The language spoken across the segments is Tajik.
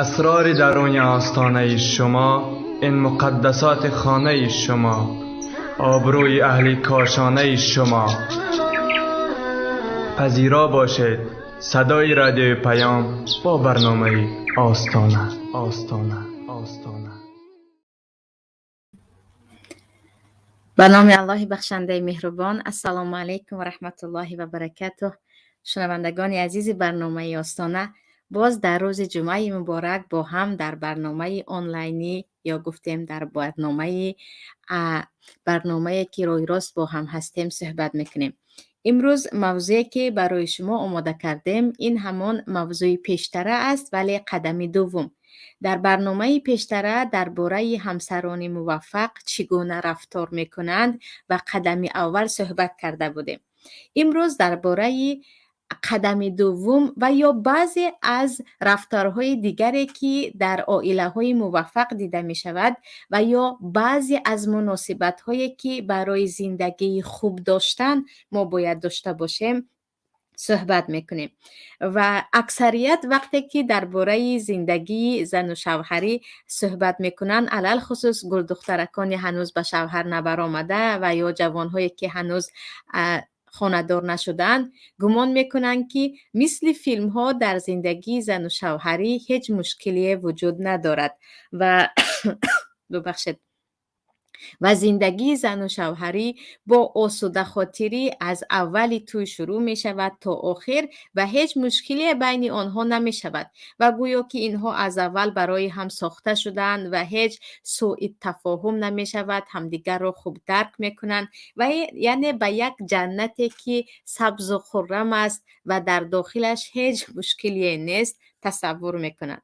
Асрори даруни остонаи шумо, ин муқаддасоти хонаи шумо, обрӯи аҳли кошонаи шумо. Пазиро бошед садои радиои Паём бо барномаи Остона, Остона, Остона. Ба номи Аллоҳи бахшандаи меҳрубон. Ассалому алайкум ва раҳматуллоҳи ва баракатуҳ. Шунавандагони азизи барномаи Остона, боз дар рӯзи ҷумъаи муборак бо ҳам дар барномаи онлайнӣ ё гуфтем дар барномае ки рӯи рост бо ҳам ҳастем, суҳбат мекунем. Имрӯз мавзӯе ки барои шумо омода кардем, ин ҳамон мавзӯи пештара аст, вале қадами дуввум. Дар барномаи пештара дар бораи ҳамсарони муваффақ чӣ гуна рафтор мекунанд ва қадами аввал суҳбат карда будем. Имрӯз дар бораи қадами дуввум ва ё баъзе аз рафторҳои дигаре, ки дар оилаҳои муваффақ дида мешавад, ва ё баъзе аз муносибатҳое, ки барои зиндагии хуб доштан мо бояд дошта бошем, суҳбат мекунем. Ва аксарият вақте ки дар бораи зиндагии зану шавҳарӣ суҳбат мекунанд, алалхусус гулдухтаракони ҳанӯз ба шавҳар набаромада ва ё ҷавонҳое, ки ҳанӯз хонадор нашудаанд, гумон мекунанд, ки мисли филмҳо дар зиндагии зану шавҳарӣ ҳеҷ мушкилие вуҷуд надорад ва, бубахшед, ва зиндагии зану шавҳарӣ бо осудахотирӣ аз аввали тӯй шурӯъ мешавад то охир ва ҳеҷ мушкилие байни онҳо намешавад ва гӯё ки инҳо аз аввал барои ҳам сохта шудаанд ва ҳеҷ сӯи тафоҳум намешавад, ҳамдигарро хуб дарк мекунанд ва яъне ба як ҷаннате, ки сабзу хуррам аст ва дар дохилаш ҳеҷ мушкилие нест, тасаввур мекунанд.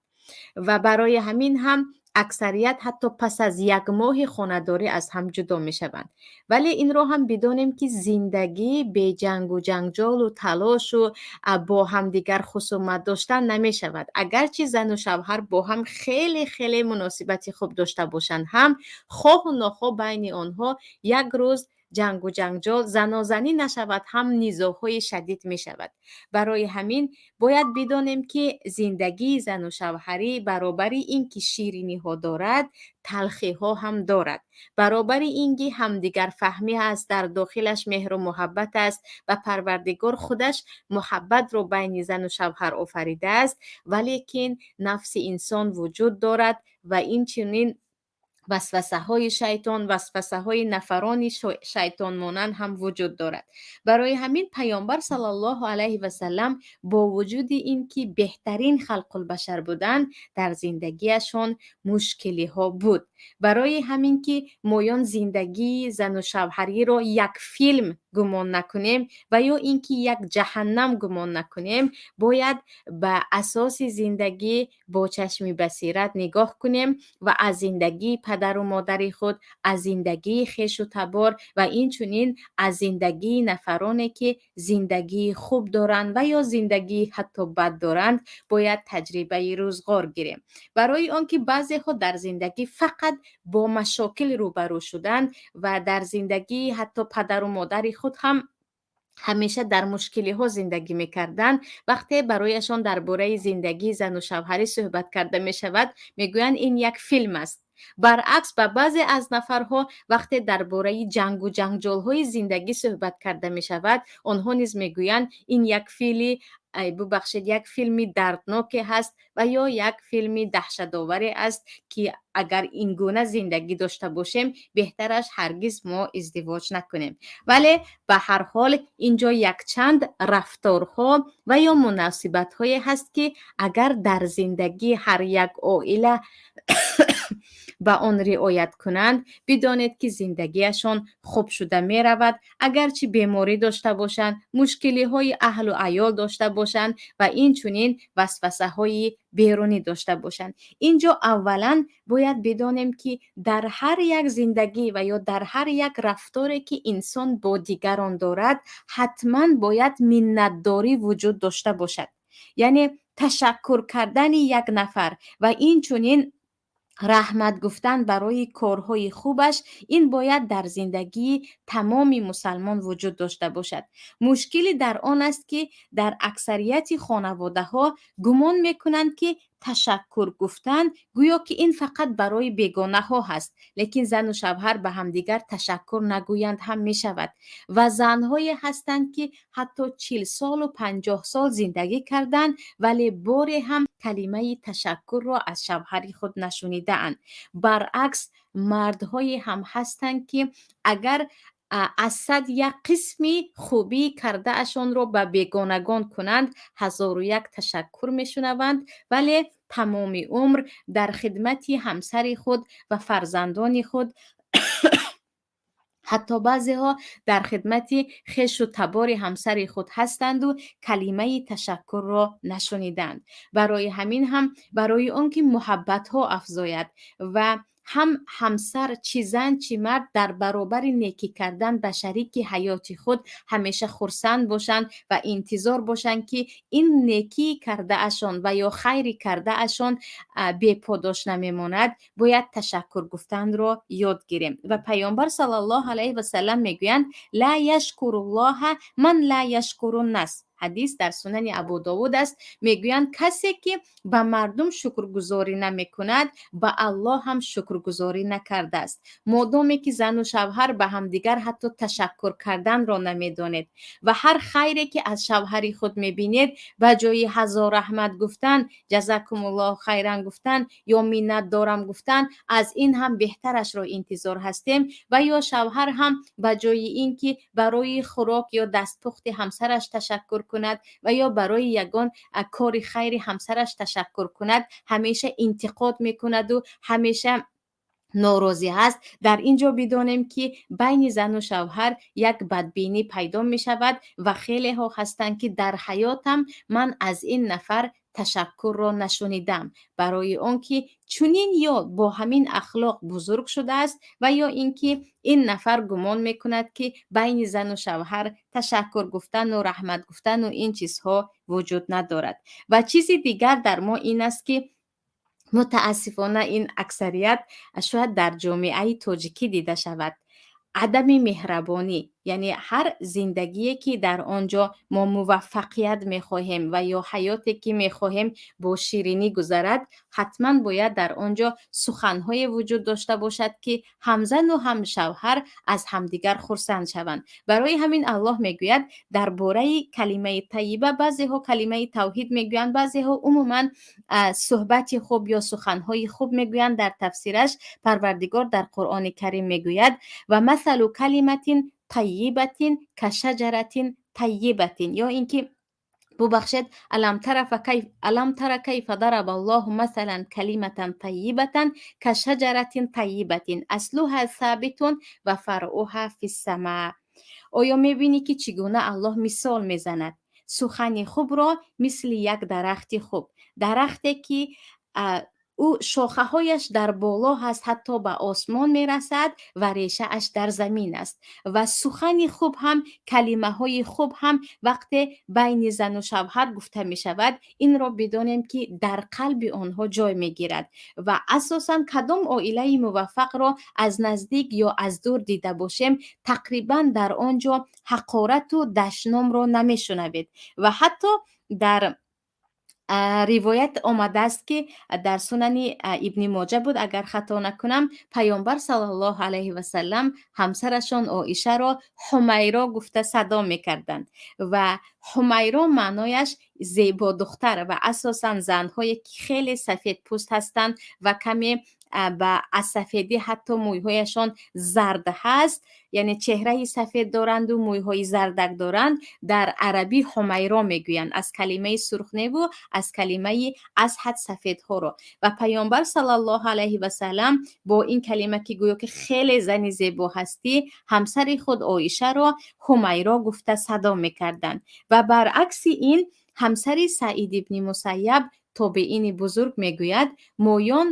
Ва барои ҳамин ҳам аксарият ҳатто пас аз як моҳи хонадорӣ аз ҳам ҷудо мешаванд. Вале инро ҳам бидонем, ки зиндагӣ бе ҷангу ҷанҷолу талошу бо ҳамдигар хусумат доштан намешавад. Агарчи зану шавҳар бо ҳам хеле хеле муносибати хуб дошта бошанд ҳам, хоҳу нохоҳ байни онҳо як рӯз ҷангу ҷанҷол, занозанӣ нашавад ҳам, низоъҳои шадид мешавад. Барои ҳамин бояд бидонем, ки зиндагии зану шавҳарӣ баробари ин ки шириниҳо дорад, талхиҳо ҳам дорад. Баробари ин ки ҳамдигарфаҳмӣ аст, дар дохилаш меҳру муҳаббат аст ва Парвардигор худаш муҳаббатро байни зану шавҳар офаридааст, валекин нафси инсон вуҷуд дорад ва инчунин васвасаҳои шайтон, васвасаҳои нафарони шайтонмонанд ҳам вуҷуд дорад. Барои ҳамин Паёмбар саллаллоҳу алайҳи васаллам бо вуҷуди ин ки беҳтарин халқулбашар буданд, дар зиндагиашон мушкилиҳо буд. Барои ҳамин ки моён зиндагии зану шавҳариро як филм гумон накунем ва ё ин ки як ҷаҳаннам гумон накунем, бояд ба асоси зиндагӣ бо чашми басират нигоҳ кунем ва аз зиндагии падару модари худ, аз зиндагии хешу табор ва инчунин аз зиндагии нафароне, ки зиндагии хуб доранд ва ё зиндагии ҳатто бад доранд, бояд таҷрибаи рӯзғор гирем. Барои он ки баъзеҳо дар зиндагӣ фақат бо машокил рӯбарӯ шуданд ва дар зиндагии ҳатто падару модари худ ҳам ҳамеша дар мушкилиҳо зиндагӣ мекарданд, вақте барояшон дар бораи зиндагии зану шавҳарӣ суҳбат карда мешавад, мегӯянд, ин як филм аст. Баръакс, ба баъзе аз нафарҳо вақте дар бораи ҷангу ҷанҷолҳои зиндагӣ суҳбат карда мешавад, онҳо низ мегӯянд, ин як фили, бубахшед, як филми дардноке ҳаст ва ё як филми даҳшатоваре аст, ки агар ин гуна зиндагӣ дошта бошем, беҳтараш ҳаргиз мо издивоҷ накунем. Вале ба ҳар ҳол инҷо якчанд рафторҳо ва ё муносибатҳое ҳаст, ки агар дар зиндагии ҳар як оила ба он риоят кунанд, бидонед, ки зиндагиашон хуб шуда меравад, агарчи беморӣ дошта бошанд, мушкилиҳои аҳлу аёл дошта бошанд ва инчунин васвасаҳои берунӣ дошта бошанд. Инҷо аввалан бояд бидонем, ки дар ҳар як зиндагӣ ва ё дар ҳар як рафторе, ки инсон бо дигарон дорад, ҳатман бояд миннатдорӣ вуҷуд дошта бошад, яъне ташаккур кардани як нафар ва инчунин Раҳмат гуфтан барои корҳои хубаш, ин бояд дар зиндагии тамоми мусалмон вуҷуд дошта бошад. Мушкилӣ дар он аст, ки дар аксарияти хонаводаҳо гумон мекунанд, ки ташаккур гуфтан гӯё ки ин фақат барои бегонаҳо ҳаст, лекин зану шавҳар ба ҳамдигар ташаккур нагӯянд ҳам мешавад. Ва занҳое ҳастанд, ки ҳатто 40 солу 50 сол зиндагӣ карданд, вале боре ҳам калимаи ташаккурро аз шавҳари худ нашунидаанд. Баръакс, мардҳое ҳам ҳастанд, ки агар аз 101 қисми хубии кардаашонро ба бегонагон кунанд, ҳазору як ташаккур мешунаванд, вале тамоми умр дар хидмати ҳамсари худ ва фарзандони худ, ҳатто баъзеҳо дар хидмати хешу табори ҳамсари худ ҳастанду калимаи ташаккурро нашунидаанд. Барои ҳамин ҳам, барои он ки муҳаббатҳо афзояд ва ҳам ҳамсар, чӣ зан, чӣ мард, дар баробари некӣ кардан ба шарики ҳаёти худ ҳамеша хурсанд бошанд ва интизор бошанд, ки ин некии кардаашон ва ё хайри кардаашон беподош намемонад, бояд ташаккур гуфтанро ёд гирем. Ва Паёмбар саллаллоҳу алайҳи васалам мегӯянд: "Ла яшкуруллоҳа ман ла яшкуруннас". Ҳадис дар Сунани Абу Довуд аст. Мегӯянд, касе ки ба мардум шукргузорӣ намекунад, ба Аллоҳ ҳам шукргузорӣ накардааст. Модоме ки зану шавҳар ба ҳамдигар ҳатто ташаккур карданро намедонед ва ҳар хайре ки аз шавҳари худ мебинед, ба ҷои ҳазор раҳмат гуфтан, ҷазакумуллоҳу хайран гуфтан ё миннат дорам гуфтан, аз ин ҳам беҳтарашро интизор ҳастем, ва ё шавҳар ҳам ба ҷои ин ки барои хӯрок ё дастпухти ҳамсараш ташаккур кунад ва ё барои ягон кори хайри ҳамсараш ташаккур кунад, ҳамеша интиқод мекунаду ҳамеша норозӣ ҳаст, дар ин ҷо бидонем, ки байни зану шавҳар як бадбинӣ пайдо мешавад. Ва хелеҳо ҳастанд, ки дар ҳаётам ман аз ин нафар ташаккурро нашунидам, барои он ки чунин ё бо ҳамин ахлоқ бузург шудааст ва ё ин ки ин нафар гумон мекунад, ки байни зану шавҳар ташаккур гуфтану раҳмат гуфтану ин чизҳо вуҷуд надорад. Ва чизи дигар дар мо ин аст, ки мутаассифона ин аксарият шояд дар ҷомеаи тоҷикӣ дида шавад: адами меҳрабонӣ. Яъне ҳар зиндагие ки дар он ҷо мо муваффақият мехоҳем ва ё ҳаёте ки мехоҳем бо ширинӣ гузарад, ҳатман бояд дар он ҷо суханҳое вуҷуд дошта бошад, ки ҳам зану ҳам шавҳар аз ҳамдигар хурсанд шаванд. Барои ҳамин Аллоҳ мегӯяд дар бораи калимаи тайиба. Баъзеҳо калимаи тавҳид мегӯянд, баъзеҳо умуман суҳбати хуб ё суханҳои хуб мегӯянд. Дар тафсираш Парвардигор дар Қуръони Карим мегӯяд: "Ва масалу калиматин тайибатин кашаҷаратин тайибатин", ё ин ки, бубахшед, "Алам тара кайфа дараба Аллоҳу масалан калиматан тайибатан кашаҷаратин тайибатин аслуҳа сабитун ва фаръуҳа фиссамаа". Оё мебинӣ, ки чӣ гуна Аллоҳ мисол мезанад сухани хубро мисли як дарахти хуб, дарахте ки ӯ шохаҳояш дар боло ҳаст, ҳатто ба осмон мерасад, ва решааш дар замин аст. Ва сухани хуб ҳам, калимаҳои хуб ҳам вақте байни зану шавҳар гуфта мешавад, инро бидонем, ки дар қалби онҳо ҷой мегирад. Ва асосан кадом оилаи муваффақро аз наздик ё аз дур дида бошем, тақрибан дар он ҷо ҳақорату дашномро намешунавед. Ва ҳатто дар ривоят омадааст, ки дар Сунани Ибни Моҷа буд, агар хато накунам, Паёмбар саллаллоҳу алайҳи васалам ҳамсарашон Оишаро Ҳумайро гуфта садо мекарданд. Ва Ҳумайро маънояш зебодухтар ва асосан занҳое ки хеле сафедпӯст ҳастанд ва каме ба аз сафедӣ ҳатто мӯйҳояшон зард ҳаст, яъне чеҳраи сафед доранду мӯйҳои зардак доранд, дар арабӣ ҳумайро мегӯянд, аз калимаи сурхневу аз калимаи аз ҳад сафедҳоро. Ва Паёмбар саллаллоҳу алайҳи васалам бо ин калима, ки гӯё ки хеле зани зебо ҳастӣ, ҳамсари худ Оишаро Ҳумайро гуфта садо мекарданд. Ва баръакси ин, ҳамсари Саид ибни Мусайяб, тобеини бузург, мегӯяд: моён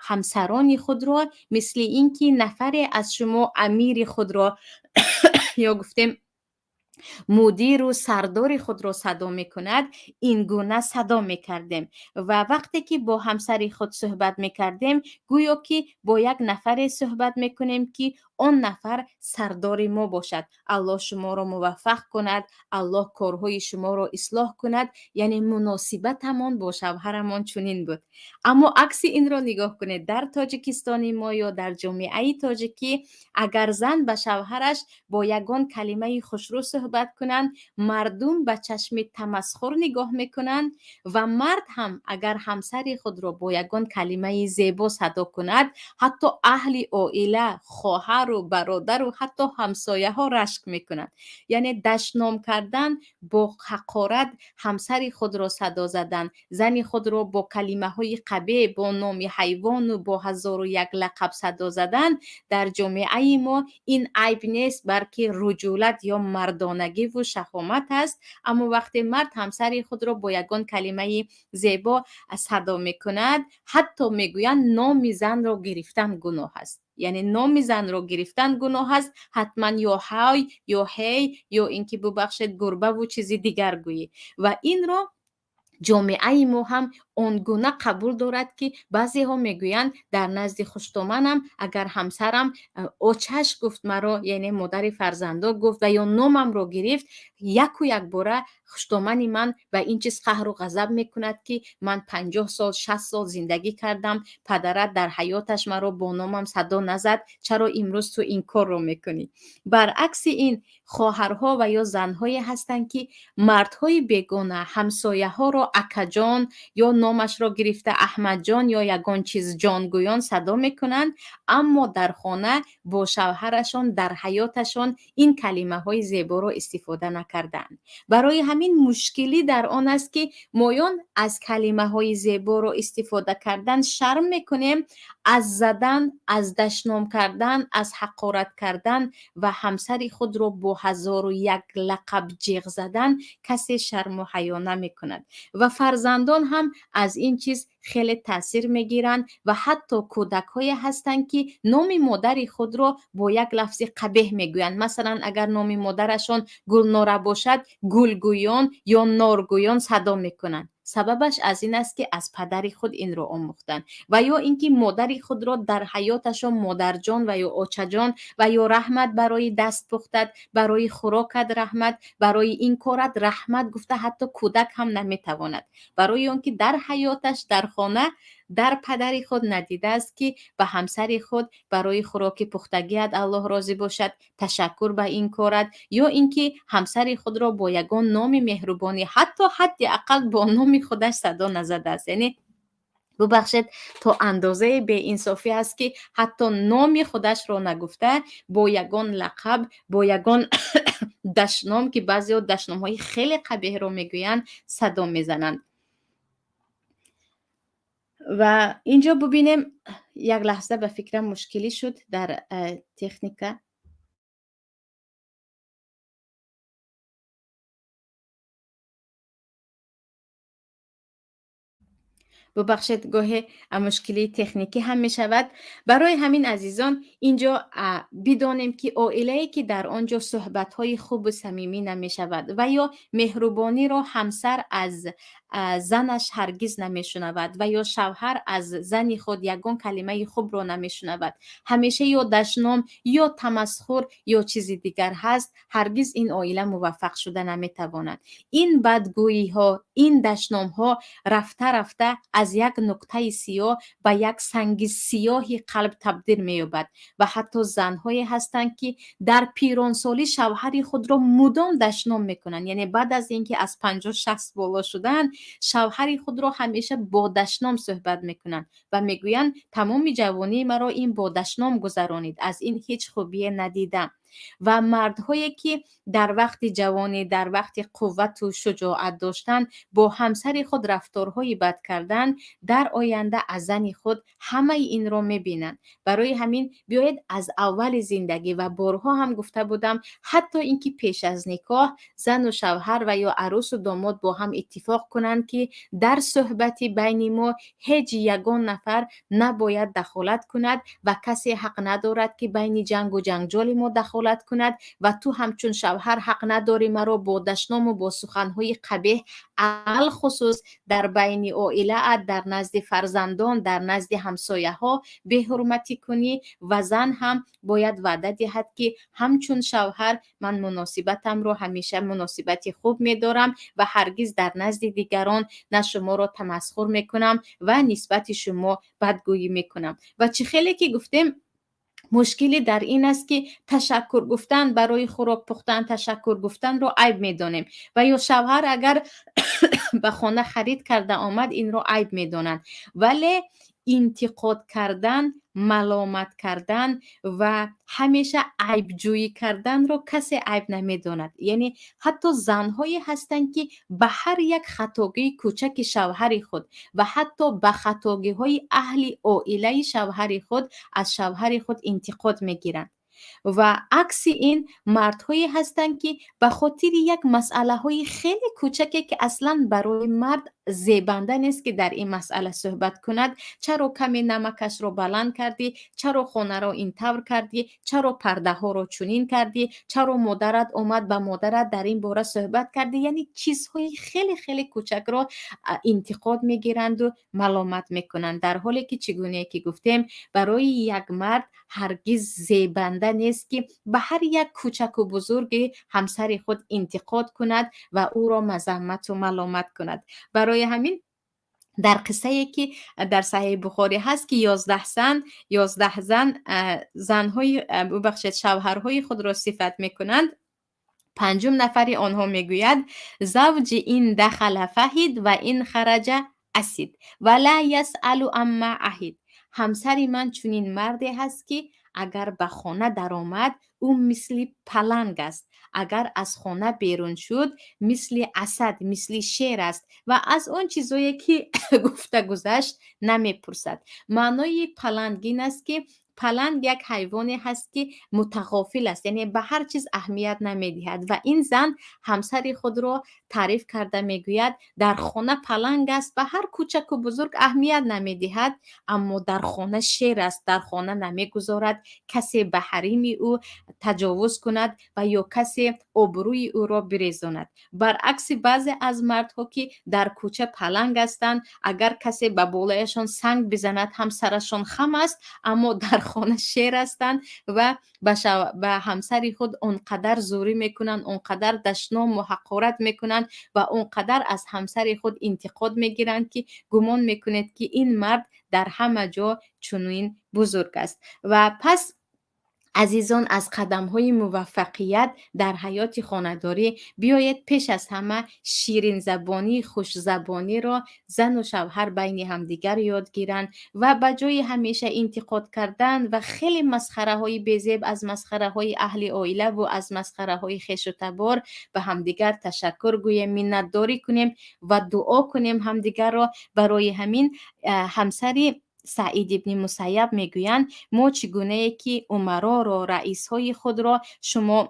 ҳамсарони худро мисли ин ки нафаре аз шумо амири худро ё гуфтем Мудиру сардори худро садо мекунад, ин гуна садо мекардем. Ва вақте ки бо ҳамсари худ суҳбат мекардем, гӯё ки бо як нафаре суҳбат мекунем, ки он нафар сардори мо бошад. Аллоҳ шуморо муваффақ кунад, Аллоҳ корҳои шуморо ислоҳ кунад. Яъне муносибатамон бо шавҳарамон чунин буд. Аммо акси инро нигоҳ кунед. Дар Тоҷикистони мо ё дар ҷомеаи тоҷикӣ, агар зан ба шавҳараш бо ягон калимаи хушрӯ суҳбат кунанд, мардум ба чашми тамасхур нигоҳ мекунанд ва мард ҳам агар ҳамсари худро бо ягон калимаи зебо садо кунад, ҳатто аҳли оила, хоҳару бародару ҳатто ҳамсояҳо рашк мекунанд. Яъне дашном кардан, бо ҳақорат ҳамсари худро садо задан, зани худро бо калимаҳои қабеҳ, бо номи ҳайвону бо ҳазору як лақаб садо задан дар ҷомеаи мо ин айб нест, балки руҷулат ё мардонагиву шаҳомат аст. Аммо вақте мард ҳамсари худро бо ягон калимаи зебо садо мекунад, ҳатто мегӯянд, номи занро гирифтан гуноҳ аст. Яъне номи занро гирифтан гуноҳ аст, ҳатман ё ҳай, ё ҳей, ё ин ки, бубахшед, гурбаву чизи дигар гӯӣ. Ва инро ҷомеаи мо ҳам он гуна қабул дорад, ки баъзеҳо мегӯянд, дар назди хуштоманам агар ҳамсарам очаш гуфт маро, яъне модари фарзандо гуфт ва ё номамро гирифт, яку якбора хуштомани ман ба ин чиз қаҳру ғазаб мекунад, ки ман 50 сол, 60 сол зиндагӣ кардам, падарат дар ҳаёташ маро бо номам садо назад, чаро имрӯз ту ин корро мекунӣ? Баръакси ин, хоҳарҳо ва ё занҳое ҳастанд, ки мардҳои бегона, ҳамсояҳоро акаҷон ё номашро гирифта Аҳмадҷон ё ягон чиз ҷонгӯён садо мекунанд, аммо дар хона бо шавҳарашон дар ҳаёташон ин калимаҳои зеборо истифода накардаанд. Барои ҳамин мушкилӣ дар он аст, ки моён аз калимаҳои зеборо истифода кардан шарм мекунем, аз задан, аз дашном кардан, аз ҳақорат кардан ва ҳамсари худро бо ҳазору як лақаб ҷеғ задан касе шарму ҳаё намекунад. Ва фарзандон ҳам аз ин чиз хеле таъсир мегиранд ва ҳатто кӯдакҳое ҳастанд, ки номи модари худро бо як лафзи қабеҳ мегӯянд. Масалан, агар номи модарашон Гулнора бошад, гулгӯён ё норгӯён садо мекунанд. Сабабаш аз ин аст, ки аз падари худ инро омӯхтанд. Ва ё ин ки модари худро дар ҳаёташон модарҷон ва ё очаҷон ва ё раҳмат барои даст пухтат, барои хӯрокат раҳмат, барои ин корат раҳмат гуфта ҳатто кӯдак ҳам наметавонад, барои он ки дар ҳаёташ, дар хона, дар падари худ надидааст, ки ба ҳамсари худ барои хӯроки пухтагиат Аллоҳ розӣ бошад, ташаккур ба ин корат, ё ин ки ҳамсари худро бо ягон номи меҳрубонӣ, ҳатто ҳадди ақал бо номи худаш садо назадааст. Яъне, бубахшед, то андозаи беинсофӣ аст, ки ҳатто номи худашро нагуфта, бо ягон лақаб, бо ягон дашном, ки баъзеҳо дашномҳои хеле қабеҳро мегӯянд, садо мезананд. Ва инҷо бубинем, як лаҳза, ба фикрам, мушкилӣ шуд дар техника. Бубахшед, гоҳе мушкилии техникӣ ҳам мешавад. Барои ҳамин, азизон, инҷо бидонем, ки оилае ки дар он ҷо суҳбатҳои хубу самимӣ намешавад ва ё меҳрубониро ҳамсар аз занаш ҳаргиз намешунавад ва ё шавҳар аз зани худ ягон калимаи хубро намешунавад, ҳамеша ё дашном, ё тамасхур, ё чизи дигар ҳаст, ҳаргиз ин оила муваффақ шуда наметавонад. Ин бадгӯиҳо, ин дашномҳо рафта рафта аз як нуқтаи сиёҳ ба як санги сиёҳи қалб табдил меёбад. Ва ҳатто занҳое ҳастанд, ки дар пиронсолӣ шавҳари худро мудом дашном мекунанд. Яъне баъд аз ин ки аз 50-60 боло шуданд, шавҳари худро ҳамеша бо дашном суҳбат мекунанд ва мегӯянд: «Тамоми ҷавонии маро ин бо дашном гузаронид, аз ин ҳеҷ хубие надидам». Ва мардҳое ки дар вақти ҷавонӣ, дар вақти қуввату шуҷоат доштан, бо ҳамсари худ рафторҳои бад карданд, дар оянда аз зани худ ҳамаи инро мебинанд. Барои ҳамин биёед аз аввали зиндагӣ, ва борҳо ҳам гуфта будам, ҳатто ин ки пеш аз никоҳ зану шавҳар ва ё арӯсу домод бо ҳам иттифоқ кунанд, ки дар суҳбати байни мо ҳеҷ ягон нафар набояд дахолат кунад ва касе ҳақ надорад, ки байни ҷангу ҷанҷоли мо дахолат. дахолат кунад ва ту ҳамчун шавҳар ҳақ надорӣ маро бо дашному бо суханҳои қабеҳ, алалхусус дар байни оилаат, дар назди фарзандон, дар назди ҳамсояҳо беҳурматӣ кунӣ. Ва зан ҳам бояд ваъда диҳад, ки ҳамчун шавҳар ман муносибатамро ҳамеша муносибати хуб медорам ва ҳаргиз дар назди дигарон на шуморо тамасхур мекунам ва нисбати шумо бадгӯӣ мекунам. Ва чӣ хеле ки гуфтем, мушкилӣ дар ин аст, ки ташаккур гуфтан барои хӯрок пухтан, ташаккур гуфтанро айб медонем ва ё шавҳар агар ба хона харид карда омад, инро айб медонанд. Вале интиқод кардан, маломат кардан ва ҳамеша айбҷӯӣ карданро касе айб намедонад. Яъне ҳатто занҳое ҳастанд, ки ба ҳар як хатогии кӯчаки шавҳари худ ва ҳатто ба хатогиҳои аҳли оилаи шавҳари худ аз шавҳари худ интиқод мегиранд. Ва акси ин, мардҳое ҳастанд, ки ба хотири як масъалаҳои хеле кӯчаке, ки аслан барои мард зебанда нест, ки дар ин масъала суҳбат кунад: чаро каме намакашро баланд кардӣ, чаро хонаро ин тавр кардӣ, чаро пардаҳоро чунин кардӣ, чаро модарат омад, ба модарат дар ин бора суҳбат кардӣ. Яъне чизҳои хеле хеле кӯчакро интиқод мегиранду маломат мекунанд, дар ҳоле ки, чӣ гунае ки гуфтем, барои як мард ҳаргиз зебанда нест, ки ба ҳар як кӯчаку бузурги ҳамсари худ интиқод кунад ва ӯро мазаммату маломат кунад. Барои ҳамин дар қиссае, ки дар Саҳеҳи Бухорӣ ҳаст, ки 11 зан, 11 зан занҳои, бубахшед, шавҳарҳои худро сифат мекунанд, панҷум нафари онҳо мегӯяд: زوجي إن دخل فهد وإن خرج أسد ولا يسأل عما عهد. Ҳамсари ман чунин марде ҳаст, ки агар ба хона даромад, ӯ мисли паланг аст, агар аз хона берун шуд, мисли асад, мисли шер аст ва аз он чизое, ки гуфта гузашт, намепурсад. Маънои паланг ин аст, ки паланг як ҳайвоне ҳаст, ки мутағофил аст, яъне ба ҳар чиз аҳамият намедиҳад. Ва ин зан ҳамсари худро таъриф карда мегӯяд: дар хона паланг аст, ба ҳар кӯчаку бузург аҳамият намедиҳад, аммо дар хона шер аст, дар хона намегузорад касе ба ҳарими ӯ таҷовуз кунад ва ё касе обрӯи ӯро бирезонад. Баръакси баъзе аз мардҳо, ки дар кӯча паланг ҳастанд, агар касе ба болояшон санг бизанад ҳам сарашон хам аст, аммо дар хона шер ҳастанд ва ба ҳамсари худ он қадар зӯрӣ мекунанд, он қадар дашному ҳақорат мекунанд ва он қадар аз ҳамсари худ интиқод мегиранд, ки гумон мекунед, ки ин мард дар ҳама ҷо чунин бузург аст. Ва пас, азизон, аз қадамҳои муваффақият дар ҳаёти хонадорӣ биёед пеш аз ҳама ширинзабонӣ, хушзабониро зану шавҳар байни ҳамдигар ёд гиранд ва ба ҷои ҳамеша интиқод кардан ва хеле масхараҳои безеб, аз масхараҳои аҳли оилаву аз масхараҳои хешу табор, ба ҳамдигар ташаккур гӯем, миннатдорӣ кунем ва дуо кунем ҳамдигарро. Барои ҳамин ҳамсари Саид ибни Мусайяб мегӯянд: мо чӣ гунае ки умароро, раисҳои худро шумо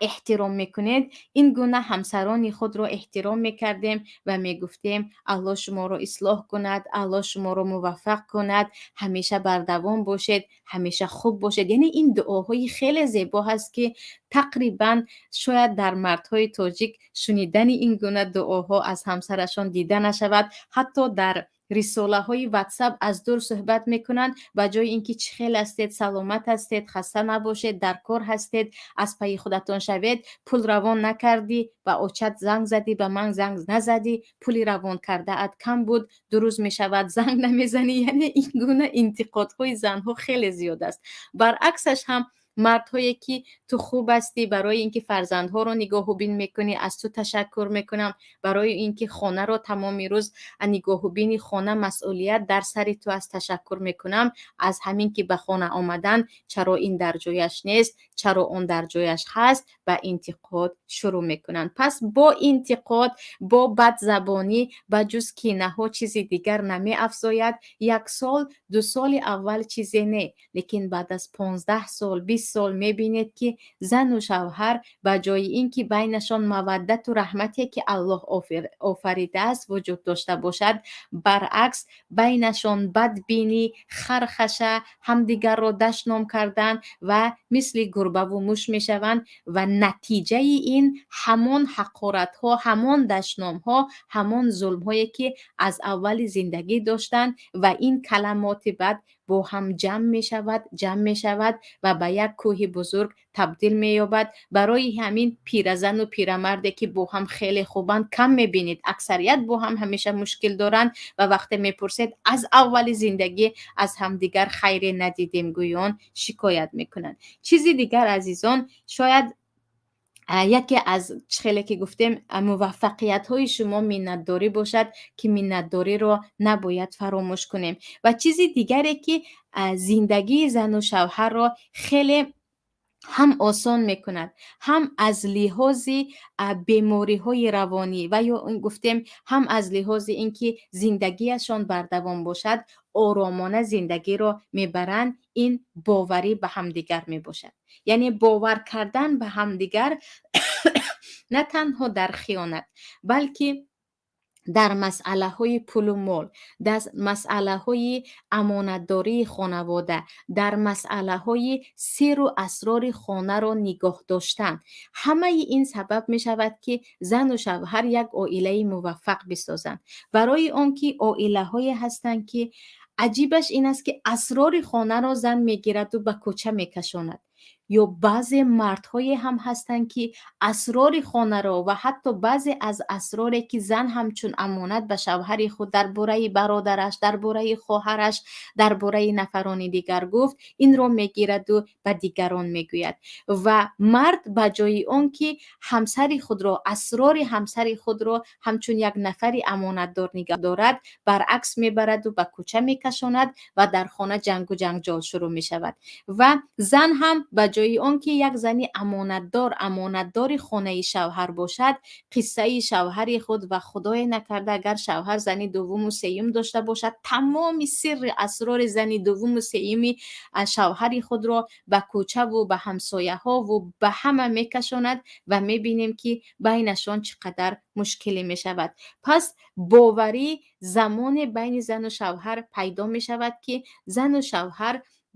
эҳтиром мекунед, ин гуна ҳамсарони худро эҳтиром мекардем ва мегуфтем: Аллоҳ шуморо ислоҳ кунад, Аллоҳ шуморо муваффақ кунад, ҳамеша бардавом бошед, ҳамеша хуб бошед. Яъне ин дуоҳои хеле зебо ҳаст, ки тақрибан шояд дар мардҳои тоҷик шунидани ин гуна дуоҳо аз ҳамсарашон дида нашавад. Ҳатто дар рисолаҳои Ватсап аз дур суҳбат мекунанд, ба ҷои ин ки чӣ хел ҳастед, саломат ҳастед, хаста набошед, дар кор ҳастед, аз пайи худатон шавед, пул равон накардӣ, ба очат занг задӣ, ба ман занг назадӣ, пули равон кардаат кам буд, 2 рӯз мешавад, занг намезанӣ. Яъне ин гуна интиқодҳои занҳо хеле зиёд аст. Баръаксаш ҳам мардҳое ки ту хуб ҳастӣ, барои ин ки фарзандҳоро нигоҳубин мекунӣ, аз ту ташаккур мекунам, барои ин ки хонаро тамоми рӯз нигоҳубини хона масъулият дар сари ту аст, ташаккур мекунам. Аз ҳамин ки ба хона омадан, чаро ин дар ҷояш нест, чаро он дар ҷояш ҳаст, ба интиқод шурӯъ мекунанд. Пас бо интиқод, бо бадзабонӣ ба ҷуз кинаҳо чизи дигар намеафзояд. Як сол, 2 соли аввал чизе не, лекин баъд аз 15 сол, 20 сол мебинед, ки зану шавҳар ба ҷои ин ки байнашон маваддату раҳмате, ки Аллоҳ офаридааст, вуҷуд дошта бошад, баръакс байнашон бадбинӣ, хархаша, ҳамдигарро дашном кардан ва мисли гурбаву муш мешаванд ва натиҷаи ин ҳамон ҳақоратҳо, ҳамон дашномҳо, ҳамон зулмҳое, ки аз аввали зиндагӣ доштанд ва ин каламоти бад бо ҳам ҷамъ мешавад, ҷамъ мешавад ва ба як кӯҳи бузург табдил меёбад. Барои ҳамин пиразану пирамарде, ки бо ҳам хеле хубанд, кам мебинед. Аксарият бо ҳам ҳамеша мушкил доранд ва вақте мепурсед, аз аввали зиндагӣ аз ҳамдигар хайре надидем гӯён шикоят мекунанд. Чизи дигар, азизон, шояд яке аз хеле ки гуфтем муваффақиятҳои шумо миннатдорӣ бошад, ки миннатдориро набояд фаромӯш кунем. Ва чизи дигаре, ки зиндагии зану шавҳарро хеле ҳам осон мекунад, ҳам аз лиҳози бемориҳои равонӣ ва ё гуфтем ҳам аз лиҳози ин ки зиндагиашон бардавом бошад, оромона зиндагиро мебаранд, ин боварӣ ба ҳамдигар мебошад. Яъне бовар кардан ба ҳамдигар на танҳо дар хиёнат, балки дар масъалаҳои пулу мол, дар масъалаҳои амонатдории хонавода, дар масъалаҳои сирру асрори хонаро нигоҳ доштан. Ҳамаи ин сабаб мешавад, ки зану шавҳар як оилаи муваффақ бисозанд. Барои он ки оилаҳое ҳастанд, ки аҷибаш ин аст, ки асрори хонаро зан мегираду ба кӯча мекашонад. Ё баъзе мардҳое ҳам ҳастанд, ки асрори хонаро ва ҳатто баъзе аз асроре, ки зан ҳамчун амонат ба шавҳари худ дар бораи бародараш, дар бораи хоҳараш, дар бораи нафарони дигар гуфт, инро мегираду ба дигарон мегӯяд. Ва мард ба ҷои он ки ҳамсари худро, асрори ҳамсари худро ҳамчун як нафари амонатдор нигоҳ дорад, баръакс мебараду ба кӯча мекашонад ва дар хона ҷангу ҷанҷол шурӯъ мешавад. Ва зан ҳам ба ҷои он ки як зани амонатдор, амонатдори хонаи шавҳар бошад, қиссаи шавҳари худ ва худое накарда агар шавҳар зани дуввуму сеюм дошта бошад, тамоми сирри асрори зани дуввуму сеюми шавҳари худро ба кӯчаву ба ҳамсояҳову ба ҳама мекашонад ва мебинем, ки байнашон чӣ қадар мушкиле мешавад. Пас боварӣ замоне байни зану шавҳар пайдо мешавад, ки зану шавҳар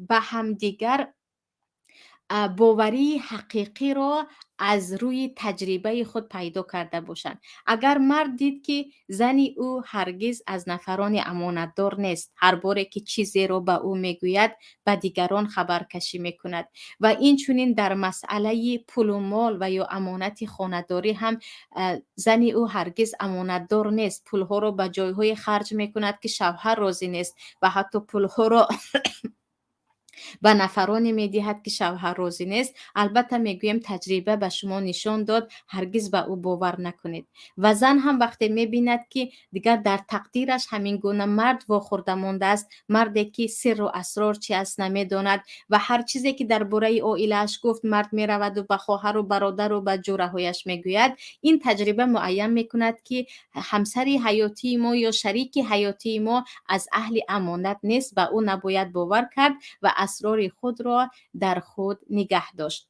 ба ҳамдигар боварии ҳақиқиро аз рӯи таҷрибаи худ пайдо карда бошанд. Агар мард дид, ки зани ӯ ҳаргиз аз нафарони амонатдор нест, ҳар боре ки чизеро ба ӯ мегӯяд, ба дигарон хабаркашӣ мекунад ва инчунин дар масъалаи пулу мол ва ё амонати хонадорӣ ҳам зани ӯ ҳаргиз амонатдор нест, пулҳоро ба ҷойҳое харҷ мекунад, ки шавҳар розӣ нест ва ҳатто пулҳоро ба нафароне медиҳад, ки шавҳар розӣ нест, албатта мегӯем, таҷриба ба шумо нишон дод, ҳаргиз ба ӯ бовар накунед. Ва зан ҳам вақте мебинад, ки дигар дар тақдираш ҳамин гуна мард вохӯрда мондааст, марде ки сирру асрор чи аст намедонад ва ҳар чизе ки дар бораи оилааш гуфт, мард мераваду ба хоҳару бародару ба ҷӯраҳояш мегӯяд, ин таҷриба муайян мекунад, ки ҳамсари ҳаётии мо ё шарики ҳаётии мо аз аҳли амонат нест, ба ӯ набояд бовар кард ва асрори худро дар худ нигаҳ дошт.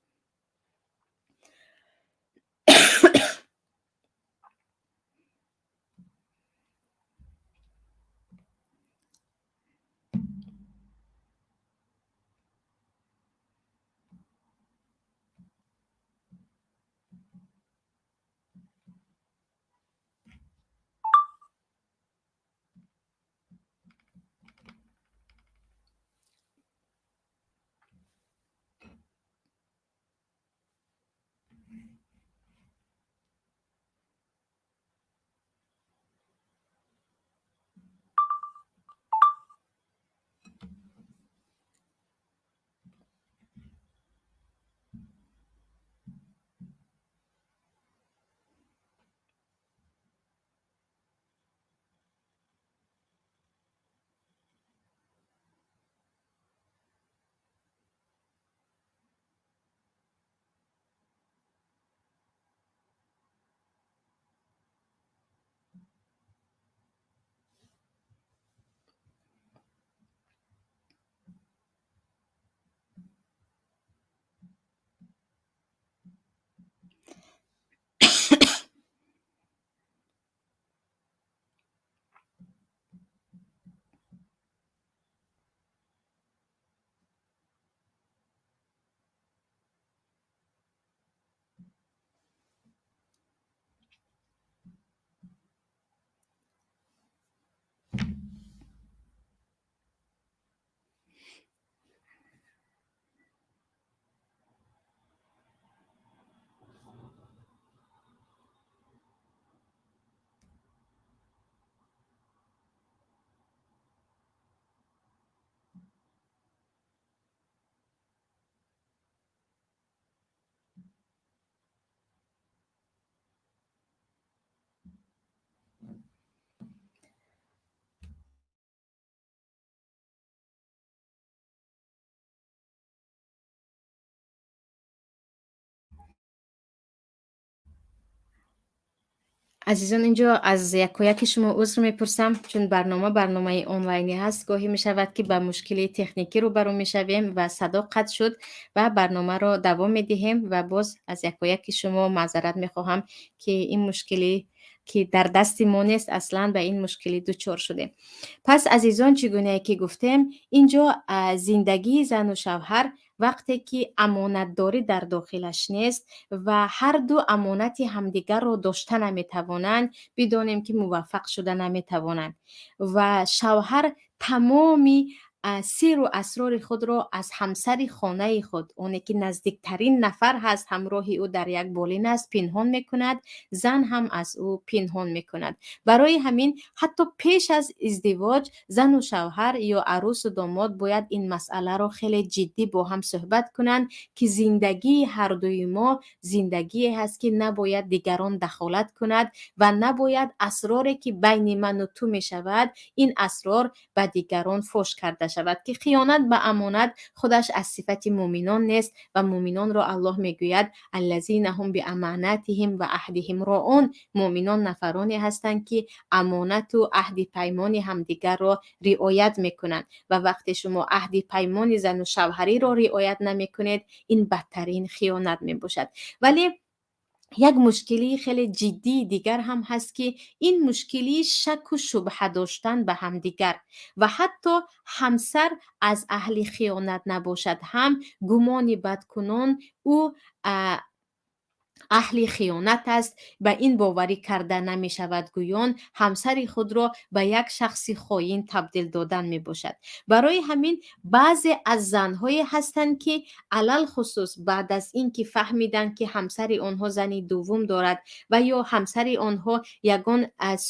Азизон, инҷо аз якояки шумо узр мепурсам, чун барнома барномаи онлайнӣ ҳаст, гоҳе мешавад, ки ба мушкили техникӣ рӯбарӯ мешавем ва садо қатъ шуд ва барномаро давом медиҳем. Ва боз аз якояки шумо маъзарат мехоҳам, ки ин мушкилӣ, ки дар дасти мо нест аслан, ба ин мушкилӣ дучор шудем. Пас, азизон, чӣ гунае ки гуфтем, инҷо зиндагии зану шавҳар вақте ки амонатдорӣ дар дохилаш нест ва ҳарду амонати ҳамдигарро дошта наметавонанд, бидонем, ки муваффақ шуда наметавонанд. Ва шавҳар тамоми сиру асрори худро аз ҳамсари хонаи худ, оне ки наздиктарин нафар ҳаст, ҳамроҳи ӯ дар як болин аст, пинҳон мекунад, зан ҳам аз ӯ пинҳон мекунад. Барои ҳамин ҳатто пеш аз издивоҷ зану шавҳар ё арӯсу домод бояд ин масъаларо хеле ҷиддӣ бо ҳам суҳбат кунанд, ки зиндагии ҳардуи мо зиндагие ҳаст, ки набояд дигарон дахолат кунад ва набояд асроре, ки байни ману ту мешавад, ин асрор ба дигарон фош карда шавад, ки хиёнат ба амонат худаш аз сифати муъминон нест. Ва муъминонро Аллоҳ мегӯяд: الذين هم بأماناتهم وعهدهم راعون. Муъминон нафароне ҳастанд, ки амонату аҳди паймони ҳамдигарро риоят мекунанд. Ва вақте шумо аҳди паймони зану шавҳариро риоят намекунед, ин бадтарин хиёнат мебошад. Вале як мушкилии хеле ҷиддии дигар ҳам ҳаст, ки ин мушкилии шаку шубҳа доштан ба ҳамдигар. Ва ҳатто ҳамсар аз аҳли хиёнат набошад ҳам, гумони бадкунон ӯ аҳли хиёнат аст, ба ин боварӣ карда намешавад гӯён, ҳамсари худро ба як шахси хоин табдил додан мебошад. Барои ҳамин баъзе аз занҳое ҳастанд, ки алалхусус баъд аз ин ки фаҳмиданд, ки ҳамсари онҳо зани дуввум дорад ва ё ҳамсари онҳо ягон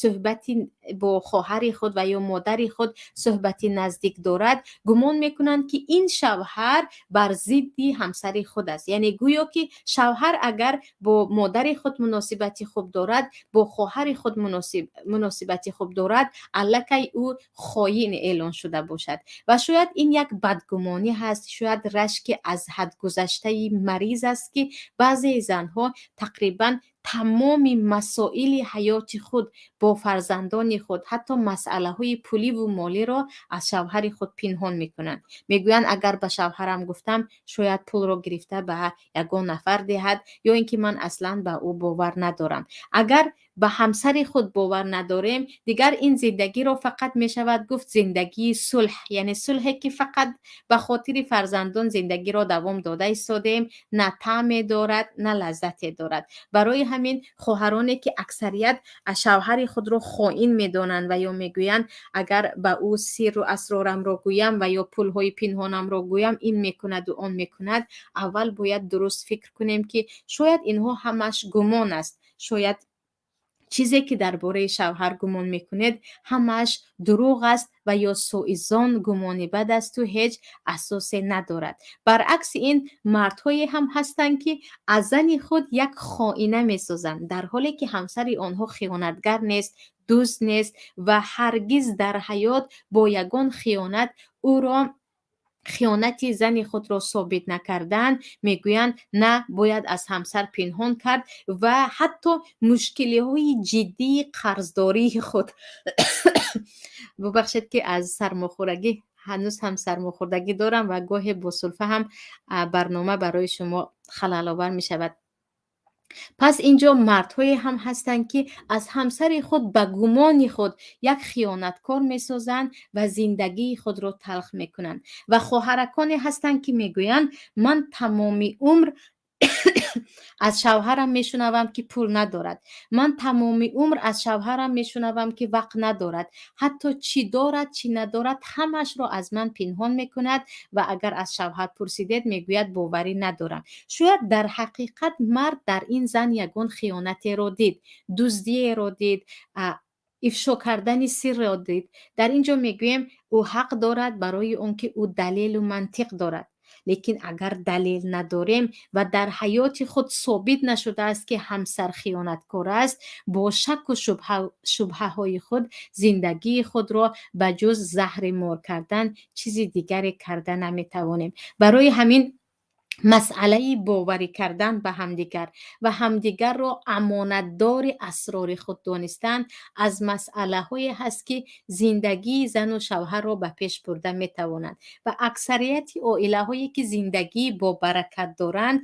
суҳбати бо хоҳари худ ва ё модари худ суҳбати наздик дорад, гумон мекунанд, ки ин шавҳар бар зидди ҳамсари худ аст. Яъне гӯё ки шавҳар агар бо модари худ муносибати хуб дорад, бо хоҳари худ муносибати хуб дорад, аллакай ӯ хоин эълон шуда бошад. Ва шояд ин як бадгумонӣ ҳаст, шояд рашки аз ҳад гузаштаи мариз аст, ки баъзеи занҳо тақрибан тамоми масоили ҳаёти худ бо фарзандони худ, ҳатто масъалаҳои пуливу молиро аз шавҳари худ пинҳон мекунанд. Мегӯянд, агар ба шавҳарам гуфтам, шояд пулро гирифта ба ягон нафар диҳад ё ин ки ман аслан ба ӯ бовар надорам. Агар ба ҳамсари худ бовар надорем, дигар ин зиндагиро фақат мешавад гуфт зиндагии сулҳ, яъне сулҳе, ки фақат ба хотири фарзандон зиндагиро давом дода истодем, на таъме дорад, на лаззате дорад. Барои ҳамин хоҳароне, ки аксарият шавҳари худро хоин медонанд ва ё мегӯянд, агар ба ӯ сирру асрорамро гӯям ва ё пулҳои пинҳонамро гӯям, ин мекунаду он мекунад, аввал бояд дуруст фикр кунем, ки шояд инҳо ҳамаш гумон аст. Шояд чизе, ки дар бораи шавҳар гумон мекунед, ҳамааш дурӯғ аст ва ё суизон, гумони бад асту ҳеҷ асосе надорад. Баръакси ин, мардҳое ҳам ҳастанд, ки аз зани худ як хоина месозанд, дар ҳоле ки ҳамсари онҳо хиёнатгар нест, дузд нест ва ҳаргиз дар ҳаёт бо ягон хиёнат ӯро, хиёнати зани худро собит накардан, мегӯянд, на, бояд аз ҳамсар пинҳон кард. Ва ҳатто мушкилиҳои ҷиддии қарздории худ, бубахшед, ки аз сармохӯрагӣ ҳанӯз ҳам сармохӯрдагӣ дорам ва гоҳе бо сулфа ҳам барнома барои шумо халаловар мешавад. Пас инҷо мардҳое ҳам ҳастанд, ки аз ҳамсари худ ба гумони худ як хиёнаткор месозанд ва зиндагии худро талх мекунанд. Ва хоҳараконе ҳастанд, ки мегӯянд, ман тамоми умр аз шавҳарам мешунавам, ки пул надорад, ман тамоми умр аз шавҳарам мешунавам, ки вақт надорад, ҳатто чӣ дорад, чӣ надорад, ҳамаашро аз ман пинҳон мекунад. Ва агар аз шавҳар пурсидед, мегӯяд, боварӣ надорам. Шояд дар ҳақиқат мард дар ин зан ягон хиёнатеро дид, дуздиеро дид, ифшо кардани сирро дид. Дар ин ҷо мегӯем, ӯ ҳақ дорад, барои он ки ӯ далелу мантиқ дорад. Лекин агар далел надорем ва дар ҳаёти худ собит нашудааст, ки ҳамсар хиёнаткор аст, бо шаку шубҳаҳои худ зиндагии худро ба ҷуз заҳри мор кардан чизи дигаре карда наметавонем. Барои ҳамин Масъалаи боварӣ кардан ба ҳамдигар ва ҳамдигарро амонатдори асрори худ донистан аз масъалаҳое ҳаст, ки зиндагии зану шавҳарро ба пеш бурда метавонанд. Ва аксарияти оилаҳое, ки зиндагии бобаракат доранд,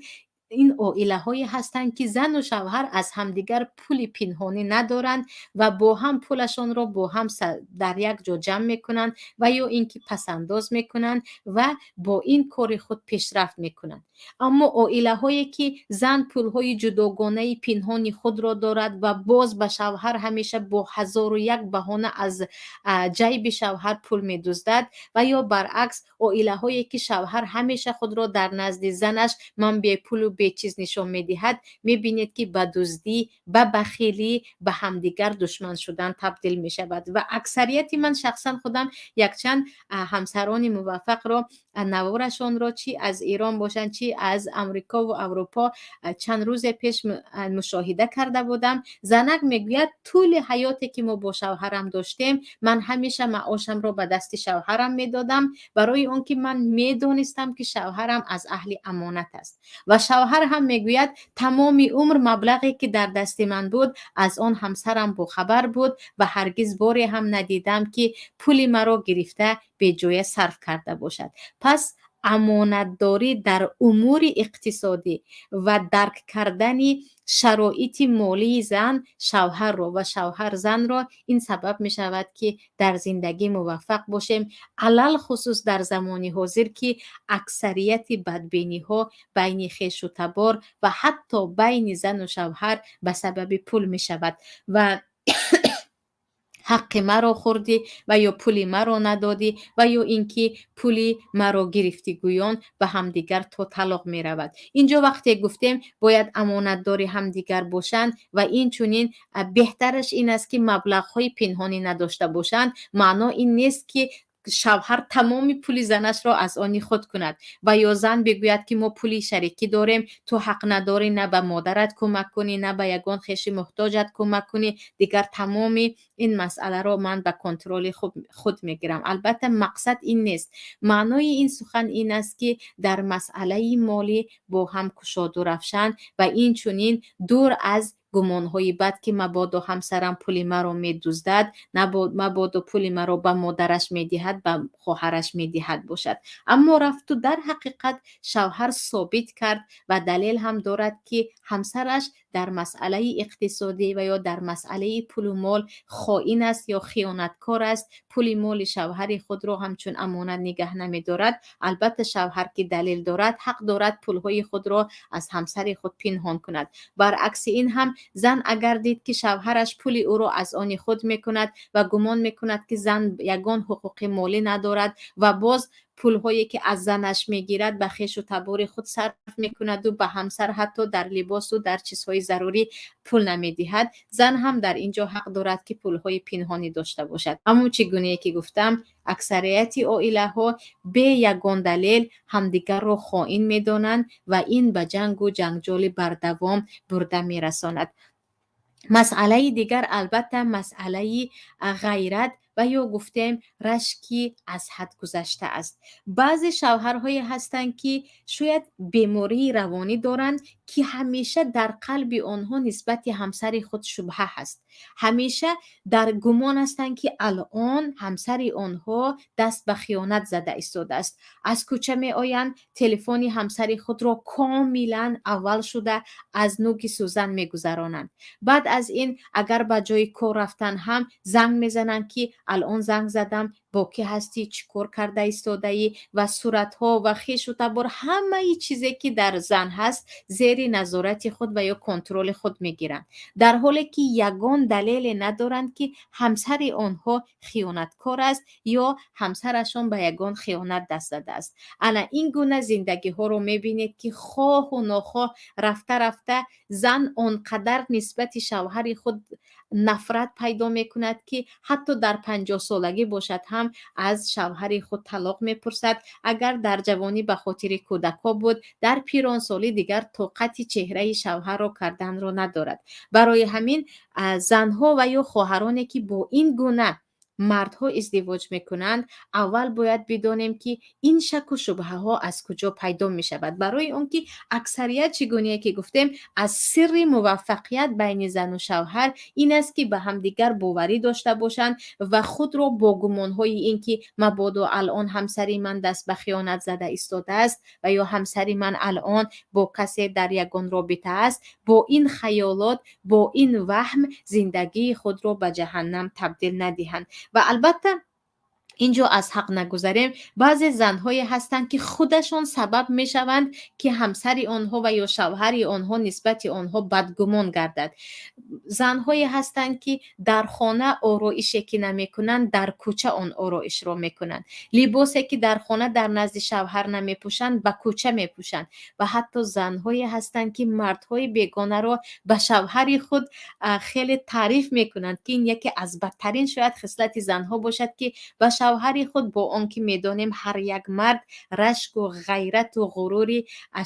ин оилаҳое ҳастанд, ки зану шавҳар аз ҳамдигар пули пинҳонӣ надоранд ва бо ҳам пулашонро бо ҳам дар як ҷо ҷамъ мекунанд ва ё ин ки пасандоз мекунанд ва бо ин кори худ пешрафт мекунанд. Аммо оилаҳое, ки зан пулҳои ҷудогонаи пинҳони худро дорад ва боз ба шавҳар ҳамеша бо ҳазору як баҳона аз ҷайби шавҳар пул медуздад, ва ё баръакс, оилаҳое, ки шавҳар ҳамеша худро дар назди занаш ман бепулу бечиз нишон медиҳад, мебинед, ки ба дуздӣ, ба бахилӣ, ба ҳамдигар душман шудан табдил мешавад. Ва аксарияти, ман шахсан худам якчанд ҳамсарони муваффақро, наворашонро, чӣ аз Эрон бошанд, чӣ аз Амрикову Аврупо, чанд рӯзе пеш мушоҳида карда будам. Занак мегӯяд: «Тӯли ҳаёте, ки мо бо шавҳарам доштем, ман ҳамеша маошамро ба дасти шавҳарам медодам, барои он ки ман медонистам, ки шавҳарам аз аҳли амонат аст». Ва шавҳар ҳам мегӯяд: «Тамоми умр маблағе, ки дар дасти ман буд, аз он ҳамсарам бохабар буд ва ҳаргиз боре ҳам надидам, ки пули маро гирифта беҷоя сарф карда бошад». Пас амонатдорӣ дар умури иқтисодӣ ва дарк кардани шароити молии зан шавҳарро ва шавҳар занро, ин сабаб мешавад, ки дар зиндагӣ муваффақ бошем, алалхусус дар замони ҳозир, ки аксарияти бадбиниҳо байни хешу табор ва ҳатто байни зану шавҳар ба сабаби пул мешавад ва ҳаққи маро хӯрдӣ ва ё пули маро надодӣ ва ё ин ки пули маро гирифтӣ гӯён ба ҳамдигар то талоқ меравад. Инҷо вақте гуфтем, бояд амонатдори ҳамдигар бошанд ва инчунин беҳтараш ин аст, ки маблағҳои пинҳонӣ надошта бошанд, маъно ин нест, ки шавҳар тамоми пули занашро аз они худ кунад ва ё зан бигӯяд, ки мо пули шарикӣ дорем, ту ҳақ надорӣ на ба модарат кӯмак кунӣ, на ба ягон хеши муҳтоҷат кӯмак кунӣ, дигар тамоми ин масъаларо ман ба контроли худ мегирам. Албатта, мақсад ин нест. Маънои ин сухан ин аст, ки дар масъалаи молӣ бо ҳам кушоду равшан ва инчунин дур аз гумонҳои бад, ки мабодо ҳамсарам пули маро медуздад, мабодо пули маро ба модараш медиҳад, ба хоҳараш медиҳад бошад. Аммо рафту дар ҳақиқат шавҳар собит кард ва далел ҳам дорад, ки ҳамсараш дар масъалаи иқтисодӣ ва ё дар масъалаи пулу мол хоин аст ё хиёнаткор аст, пули моли шавҳари худро ҳамчун амонат нигаҳ намедорад. Албатта, шавҳар, ки далел дорад, ҳақ дорад пулҳои худро аз ҳамсари худ пинҳон кунад. Баръакси ин ҳам, зан агар дид, ки шавҳараш пули ӯро аз они худ мекунад ва гумон мекунад, ки зан ягон ҳуқуқи молӣ надорад ва боз пулҳое, ки аз занаш мегирад, ба хешу табори худ сарф мекунаду ба ҳамсар ҳатто дар либосу дар чизҳои зарурӣ пул намедиҳад, зан ҳам дар ин ҷо ҳақ дорад, ки пулҳои пинҳонӣ дошта бошад. Аммо чӣ гунае ки гуфтам, аксарияти оилаҳо бе ягон далел ҳамдигарро хоин медонанд ва ин ба ҷангу ҷанҷоли бардавом бурда мерасонад. Масъалаи дигар, албатта, масъалаи ғайрат ва ё гуфтем рашки аз ҳад гузашта аст. Баъзе шавҳарҳое ҳастанд, ки шояд бемории равонӣ доранд, ки ҳамеша дар қалби онҳо нисбати ҳамсари худ шубҳа ҳаст, ҳамеша дар гумон ҳастанд, ки алон ҳамсари онҳо даст ба хиёнат зада истодааст. Аз кӯча меоянд, телефони ҳамсари худро комилан аввал шуда аз нӯги сӯзан мегузаронанд. Баъд аз ин, агар ба ҷои кор рафтан ҳам, занг мезананд, ки алон занг задам, бо кӣ ҳастӣ, чӣ кор карда истодаӣ, ва суратҳо ва хешу табор, ҳамаи чизе, ки дар зан ҳаст, зери назорати худ ва ё контроли худ мегиранд, дар ҳоле ки ягон далеле надоранд, ки ҳамсари онҳо хиёнаткор аст ё ҳамсарашон ба ягон хиёнат даст задааст. Ана ин гуна зиндагиҳоро мебинед, ки хоҳу нохоҳ рафта рафта зан он қадар нисбати шавҳари худ нафрат пайдо мекунад, ки ҳатто дар 50-солагӣ бошад ҳам, аз шавҳари худ талоқ мепурсад. Агар дар ҷавонӣ ба хотири кӯдакҳо буд, дар пиронсолӣ дигар тоқати чеҳраи шавҳарро карданро надорад. Барои ҳамин занҳо ва ё хоҳароне, ки бо ин гуна Мардҳо издивоҷ мекунанд, аввал бояд бидонем, ки ин шаку шубҳаҳо аз куҷо пайдо мешавад, барои он ки аксарият, чӣ гунае ки гуфтем, аз сирри муваффақият байни зану шавҳар ин аст, ки ба ҳамдигар боварӣ дошта бошанд ва худро бо гумонҳои ин ки мабодо алон ҳамсари ман даст ба хиёнат зада истодааст ва ё ҳамсари ман алон бо касе дар ягон робита аст, бо ин хаёлот, бо ин ваҳм зиндагии худро ба ҷаҳаннам табдил надиҳанд. Ва албатта, инҷо аз ҳақ нагузарем, баъзе занҳое ҳастанд, ки худашон сабаб мешаванд, ки ҳамсари онҳо ва ё шавҳари онҳо нисбати онҳо бадгумон гардад. Занҳое ҳастанд, ки дар хона ороише ки намекунанд, дар кӯча он ороишро мекунанд, либосе ки дар хона дар назди шавҳар намепӯшанд, ба кӯча мепӯшанд ва ҳатто занҳое ҳастанд, ки мардҳои бегонаро ба шавҳари худ хеле таъриф мекунанд, ки ин яке аз бадтарин шояд хислати занҳо бошад, ки ба шавҳари худ, бо он ки медонем, ҳар як мард рашку ғайрату ғурури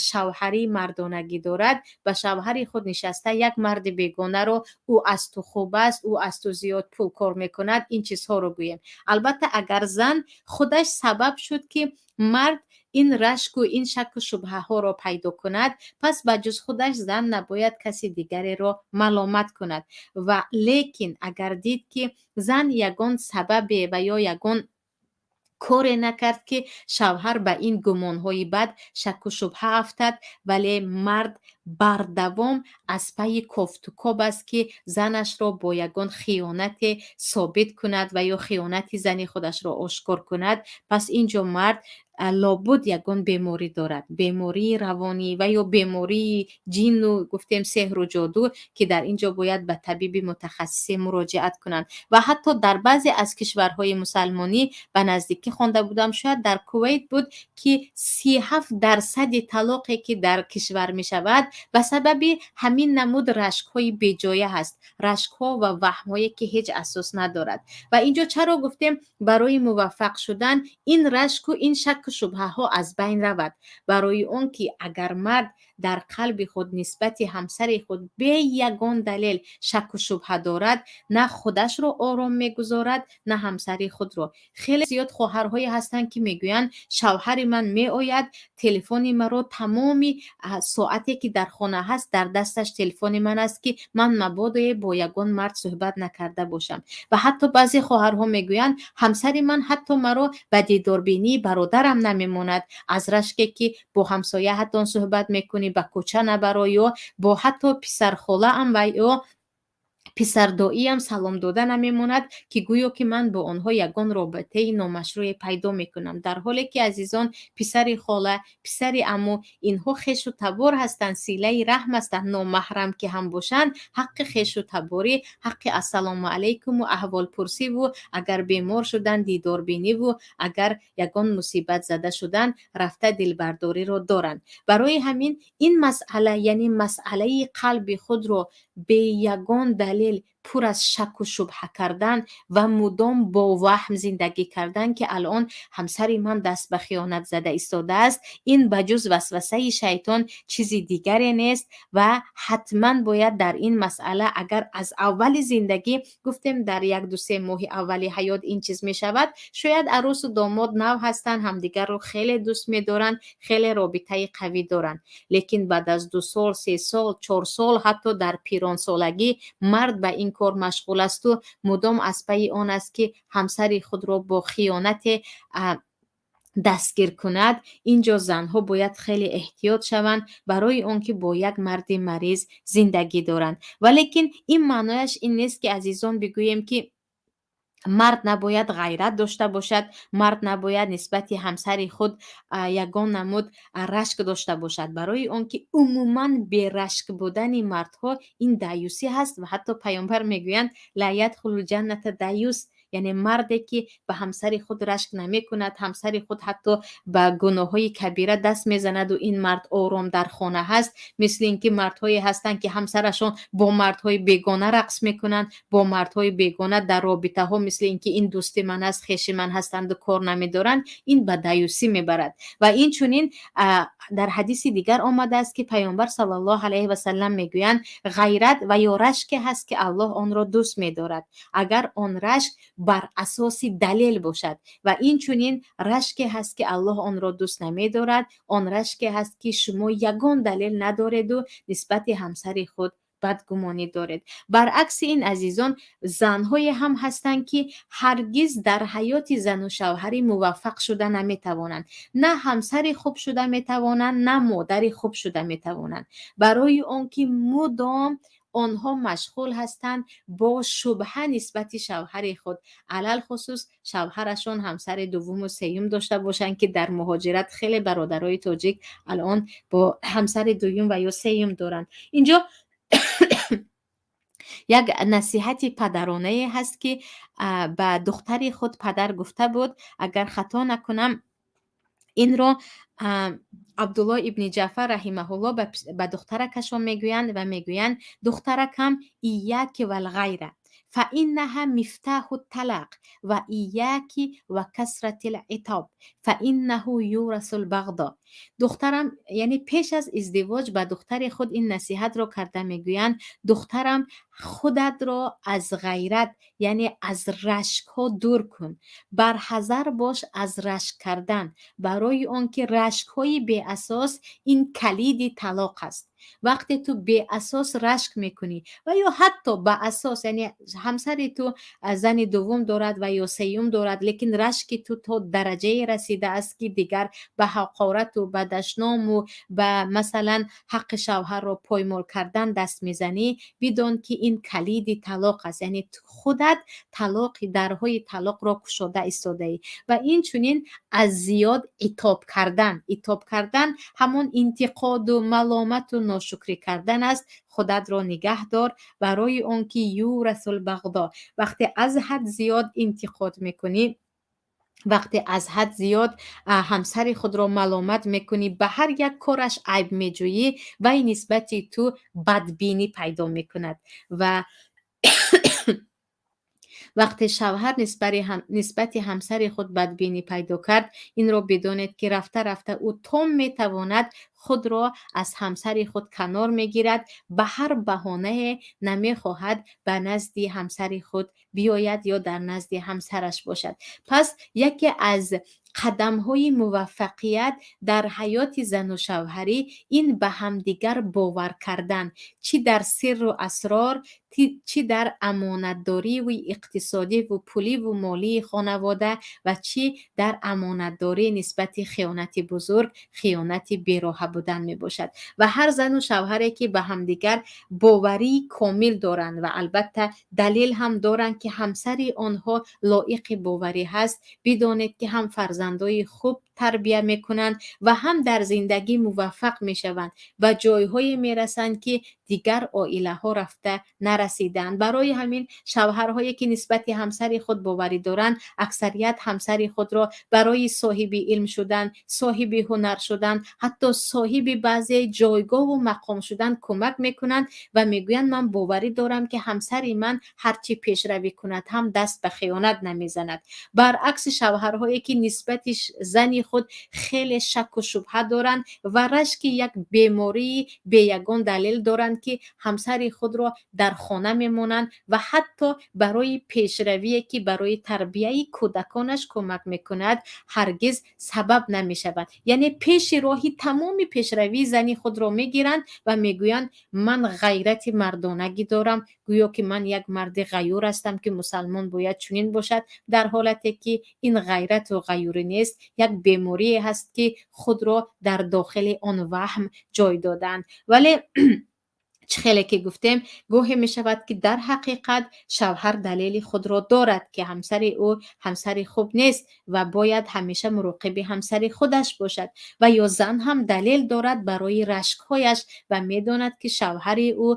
шавҳарии мардонагӣ дорад, ба шавҳари худ нишаста як марди бегонаро ӯ аз ту хуб аст, ӯ аз ту зиёд пул кор мекунад, ин чизҳоро гӯем. Албатта, агар зан худаш сабаб шуд, ки мард ин рашку ин шаку шубҳаҳоро пайдо кунад, пас ба ҷуз худаш зан набояд каси дигареро маломат кунад. Ва лекин агар дид, ки зан ягон сабабе ва ё ягон коре накард, ки шавҳар ба ин гумонҳои бад, шаку шубҳа афтад, вале мард бардавом аз пайи кофтукоб аст, ки занашро бо ягон хиёнате собит кунад ва ё хиёнати зани худашро ошкор кунад, пас ин ҷо мард лобуд ягон беморӣ дорад, бемории равонӣ ва ё бемории ҷинну, гуфтем, сеҳру ҷоду, ки дар ин ҷо бояд ба табиби мутахассисе муроҷиат кунанд. Ва ҳатто дар баъзе аз кишварҳои мусалмонӣ, ба наздикӣ хонда будам, шояд дар Кувайт буд, ки 37 дарсади талоқе, ки дар кишвар мешавад, ба сабаби ҳамин намуд рашкҳои беҷоя ҳаст, рашкҳо ва ваҳмҳое, ки ҳеҷ асос надорад. Ва инҷо чаро гуфтем, барои муваффақ шудан ин рашку ин шакку шубҳаҳо аз байн равад? Барои он ки агар мард дар қалби худ нисбати ҳамсари худ бе ягон далел шакку шубҳа дорад, на худашро ором мегузорад, на ҳамсари худро. Хеле зиёд хоҳарҳое ҳастанд, ки мегӯянд: «Шавҳари ман меояд, телефони маро тамоми соате, ки дар хона ҳаст, дар дасташ телефони ман аст, ки ман мабодое бо ягон мард суҳбат накарда бошам». Ва ҳатто баъзе хоҳарҳо мегӯянд: «Ҳамсари ман ҳатто маро ба дидорбинии бародарам намемонад, аз рашке, ки бо ҳамсояатон суҳбат мекунӣ, ба кӯча набаро, ё бо ҳатто писархолаам ва ё писардоиам салом дода намемонад, ки гӯё ки ман бо онҳо ягон робитаи номашрӯе пайдо мекунам». Дар ҳоле ки, азизон, писари хола, писари аму инҳо хешу табор ҳастанд, силаи раҳм ҳастанд. Номаҳрам ки ҳам бошанд, ҳаққи хешу таборӣ, ҳаққи ассалому алайкуму аҳволпурсиву, агар бемор шуданд, дидорбиниву, агар ягон мусибат зада шуданд, рафта дилбардориро доранд. Барои ҳамин ин масъала, яъне масъалаи қалби худро бе ягон далел пур аз шаку шубҳа кардан ва мудом бо ваҳм зиндагӣ кардан, ки алон ҳамсари ман даст ба хиёнат зада истодааст, ин ба ҷуз васвасаи шайтон чизи дигаре нест. Ва ҳатман бояд дар ин масъала, агар аз аввали зиндагӣ, гуфтем, дар 1-2-3 моҳи аввали ҳаёт ин чиз мешавад, шояд арӯсу домод нав ҳастанд, ҳамдигарро хеле дӯст медоранд, хеле робитаи қавӣ доранд, лекин баъд аз 2 сол, 3 сол, 4 сол, ҳатто дар пиронсолагӣ мард ба ин кор машғул асту мудом аз пайи он аст, ки ҳамсари худро бо хиёнате дастгир кунад, инҷо занҳо бояд хеле эҳтиёт шаванд, барои он ки бо як марди мариз зиндагӣ доранд. Валекин ин маънояш ин нест, ки, азизон, бигӯем, ки мард набояд ғайрат дошта бошад, мард набояд нисбати ҳамсари худ ягон намуд рашк дошта бошад, барои он ки умуман берашк будани мардҳо ин даюсӣ ҳаст. Ва ҳатто Паёмбар мегӯянд: «Ла ядхулул ҷанната даюс», яъне марде, ки ба ҳамсари худ рашк намекунад, ҳамсари худ ҳатто ба гуноҳҳои кабира даст мезанаду ин мард ором дар хона ҳаст, мисли ин ки мардҳое ҳастанд, ки ҳамсарашон бо мардҳои бегона рақс мекунанд, бо мардҳои бегона дар робитаҳо, мисли ин ки ин дӯсти ман аст, хеши ман ҳастанду кор намедоранд, ин ба даюсӣ мебарад. Ва инчунин дар ҳадиси дигар омадааст, ки Паёмбар саллаллоҳу алайҳи васаллам мегӯянд: «Ғайрат ва ё рашке ҳаст, ки Аллоҳ онро дӯст медорад, агар он рашк Бар асоси далел бошад. Ва инчунин рашке ҳаст, ки Аллоҳ онро дӯст намедорад. Он рашке ҳаст, ки шумо ягон далел надореду нисбати ҳамсари худ бадгумонӣ доред. Баръакси ин, азизон, занҳое ҳам ҳастанд, ки ҳаргиз дар ҳаёти зану шавҳарӣ муваффақ шуда наметавонанд, на ҳамсари хуб шуда метавонанд, на модари хуб шуда метавонанд, барои он ки мудом онҳо машғул ҳастанд бо шубҳа нисбати шавҳари худ, алалхусус шавҳарашон ҳамсари дуввуму сеюм дошта бошанд, ки дар муҳоҷират хеле бародарои тоҷик алон бо ҳамсари дуюм ва ё сеюм доранд. Инҷо як насиҳати падаронае ҳаст, ки ба духтари худ падар гуфта буд. Агар хато накунам, инро Абдулло ибни Ҷаъфар раҳимаҳулло ба духтаракашон мегӯянд ва мегӯянд: «Духтаракам, إياك والغيرة فإنها مفتاح الطلاق وإياك وكثرة العتاب فإنه يورث البغضاء». Духтарам, яъне пеш аз издивоҷ ба духтари худ ин насиҳатро карда мегӯянд: «Духтарам, худатро аз ғайрат, яъне аз рашкҳо дур кун, барҳазар бош аз рашк кардан, барои он ки рашкҳои беасос ин калиди талоқ аст». Вақте ту беасос рашк мекунӣ ва ё ҳатто ба асос, яъне ҳамсари ту зани дуввум дорад ва ё сеюм дорад, лекин рашки ту то дараҷае расидааст, ки дигар ба ҳақорату ба дашному ба, масалан, ҳаққи шавҳарро поймол кардан даст мезанӣ, бидон, ки ин калиди талоқ аст, яъне худат талоқи дарҳои талоқро кушода истодаӣ. Ва инчунин аз зиёд итоб кардан. Итоб кардан ҳамон интиқоду маломату ношукрӣ кардан аст. Худатро нигаҳ дор, барои он ки يورث البغضاء. Вақте аз ҳад зиёд интиқод мекунӣ, вақте аз ҳад зиёд ҳамсари худро маломат мекунӣ, ба ҳар як кораш айб меҷӯӣ, вай нисбати ту бадбинӣ пайдо мекунад. Ва вақте шавҳар нисбати ҳамсари худ бадбинӣ пайдо кард, инро бидонед, ки рафта рафта ӯ то метавонад худро аз ҳамсари худ канор мегирад, ба ҳар баҳонае намехоҳад ба назди ҳамсари худ биёяд ё дар назди ҳамсараш бошад. Пас яке аз қадамҳои муваффақият дар ҳаёти зану шавҳарӣ ин ба ҳамдигар бовар кардан, чӣ дар сирру асрор, чӣ дар амонатдориву иқтисодиву пуливу молии хонавода ва чӣ дар амонатдорӣ нисбати хиёнати бузург, хиёнати бероҳа будан мебошад. Ва ҳар зану шавҳаре, ки ба ҳамдигар боварии комил доранд ва албатта далел ҳам доранд, ки ҳамсари онҳо лоиқи боварӣ ҳаст, бидонед, ки ҳам фарзандои хуб тарбия мекунанд ва ҳам дар зиндагӣ муваффақ мешаванд, ба ҷойҳое мерасанд, ки дигар оилаҳо рафта нарасидаанд. Барои ҳамин шавҳарҳое, ки нисбати ҳамсари худ боварӣ доранд, аксарият ҳамсари худро барои соҳиби илм шудан, соҳиби ҳунар шудан, ҳатто соҳиби баъзе ҷойгоҳу мақом шудан кӯмак мекунанд ва мегӯянд: «Ман боварӣ дорам, ки ҳамсари ман ҳарчи пешравӣ кунад ҳам, даст ба хиёнат намезанад». Баръакси шавҳарҳое, ки нисбати зани худ хеле шакку шубҳа доранд ва рашки як бемории беягон далел доранд, ки ҳамсари худро дар хона мемонанд ва ҳатто барои пешравие, ки барои тарбияи кӯдаконаш кӯмак мекунад, ҳаргиз сабаб намешаванд, яъне пеши роҳи тамоми пешравии зани худро мегиранд ва мегӯянд: «Ман ғайрати мардонагӣ дорам», гӯё ки ман як марди ғаюр ҳастам, ки мусалмон бояд чунин бошад, дар ҳолате ки ин ғайрату ғаюрӣ нест, як беморие ҳаст, ки худро дар дохили он ваҳм ҷой додаанд. Вале чӣ хеле ки гуфтем, гоҳе мешавад, ки дар ҳақиқат шавҳар далели худро дорад, ки ҳамсари ӯ ҳамсари хуб нест ва бояд ҳамеша муроқиби ҳамсари худаш бошад, ва ё зан ҳам далел дорад барои рашкҳояш ва медонад, ки шавҳари ӯ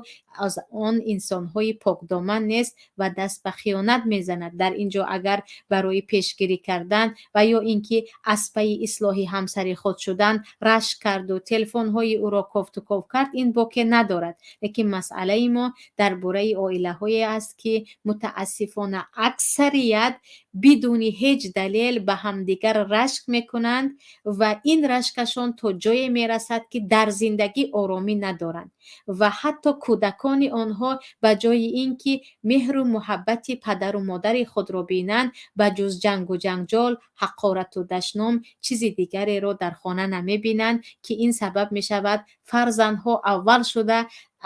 аз он инсонҳои покдоман нест ва даст ба хиёнат мезанад. Дар ин ҷо агар барои пешгирӣ кардан ва ё ин ки аз пайи ислоҳи ҳамсари худ шудан рашк карду телефонҳои ӯро кофту ков кард, ин боке надорад. Лекин масъалаи мо дар бораи оилаҳое аст, ки мутаассифона аксарият бидуни ҳеҷ далел ба ҳамдигар рашк мекунанд ва ин рашкашон то ҷое мерасад, ки дар зиндагӣ оромӣ надоранд ва ҳатто кӯдакони онҳо ба ҷои ин ки меҳру муҳаббати падару модари худро бинанд, ба ҷуз ҷангу ҷанҷол, ҳақорату дашном чизи дигареро дар хона намебинанд, ки ин сабаб мешавад, фарзандҳо аввал шуда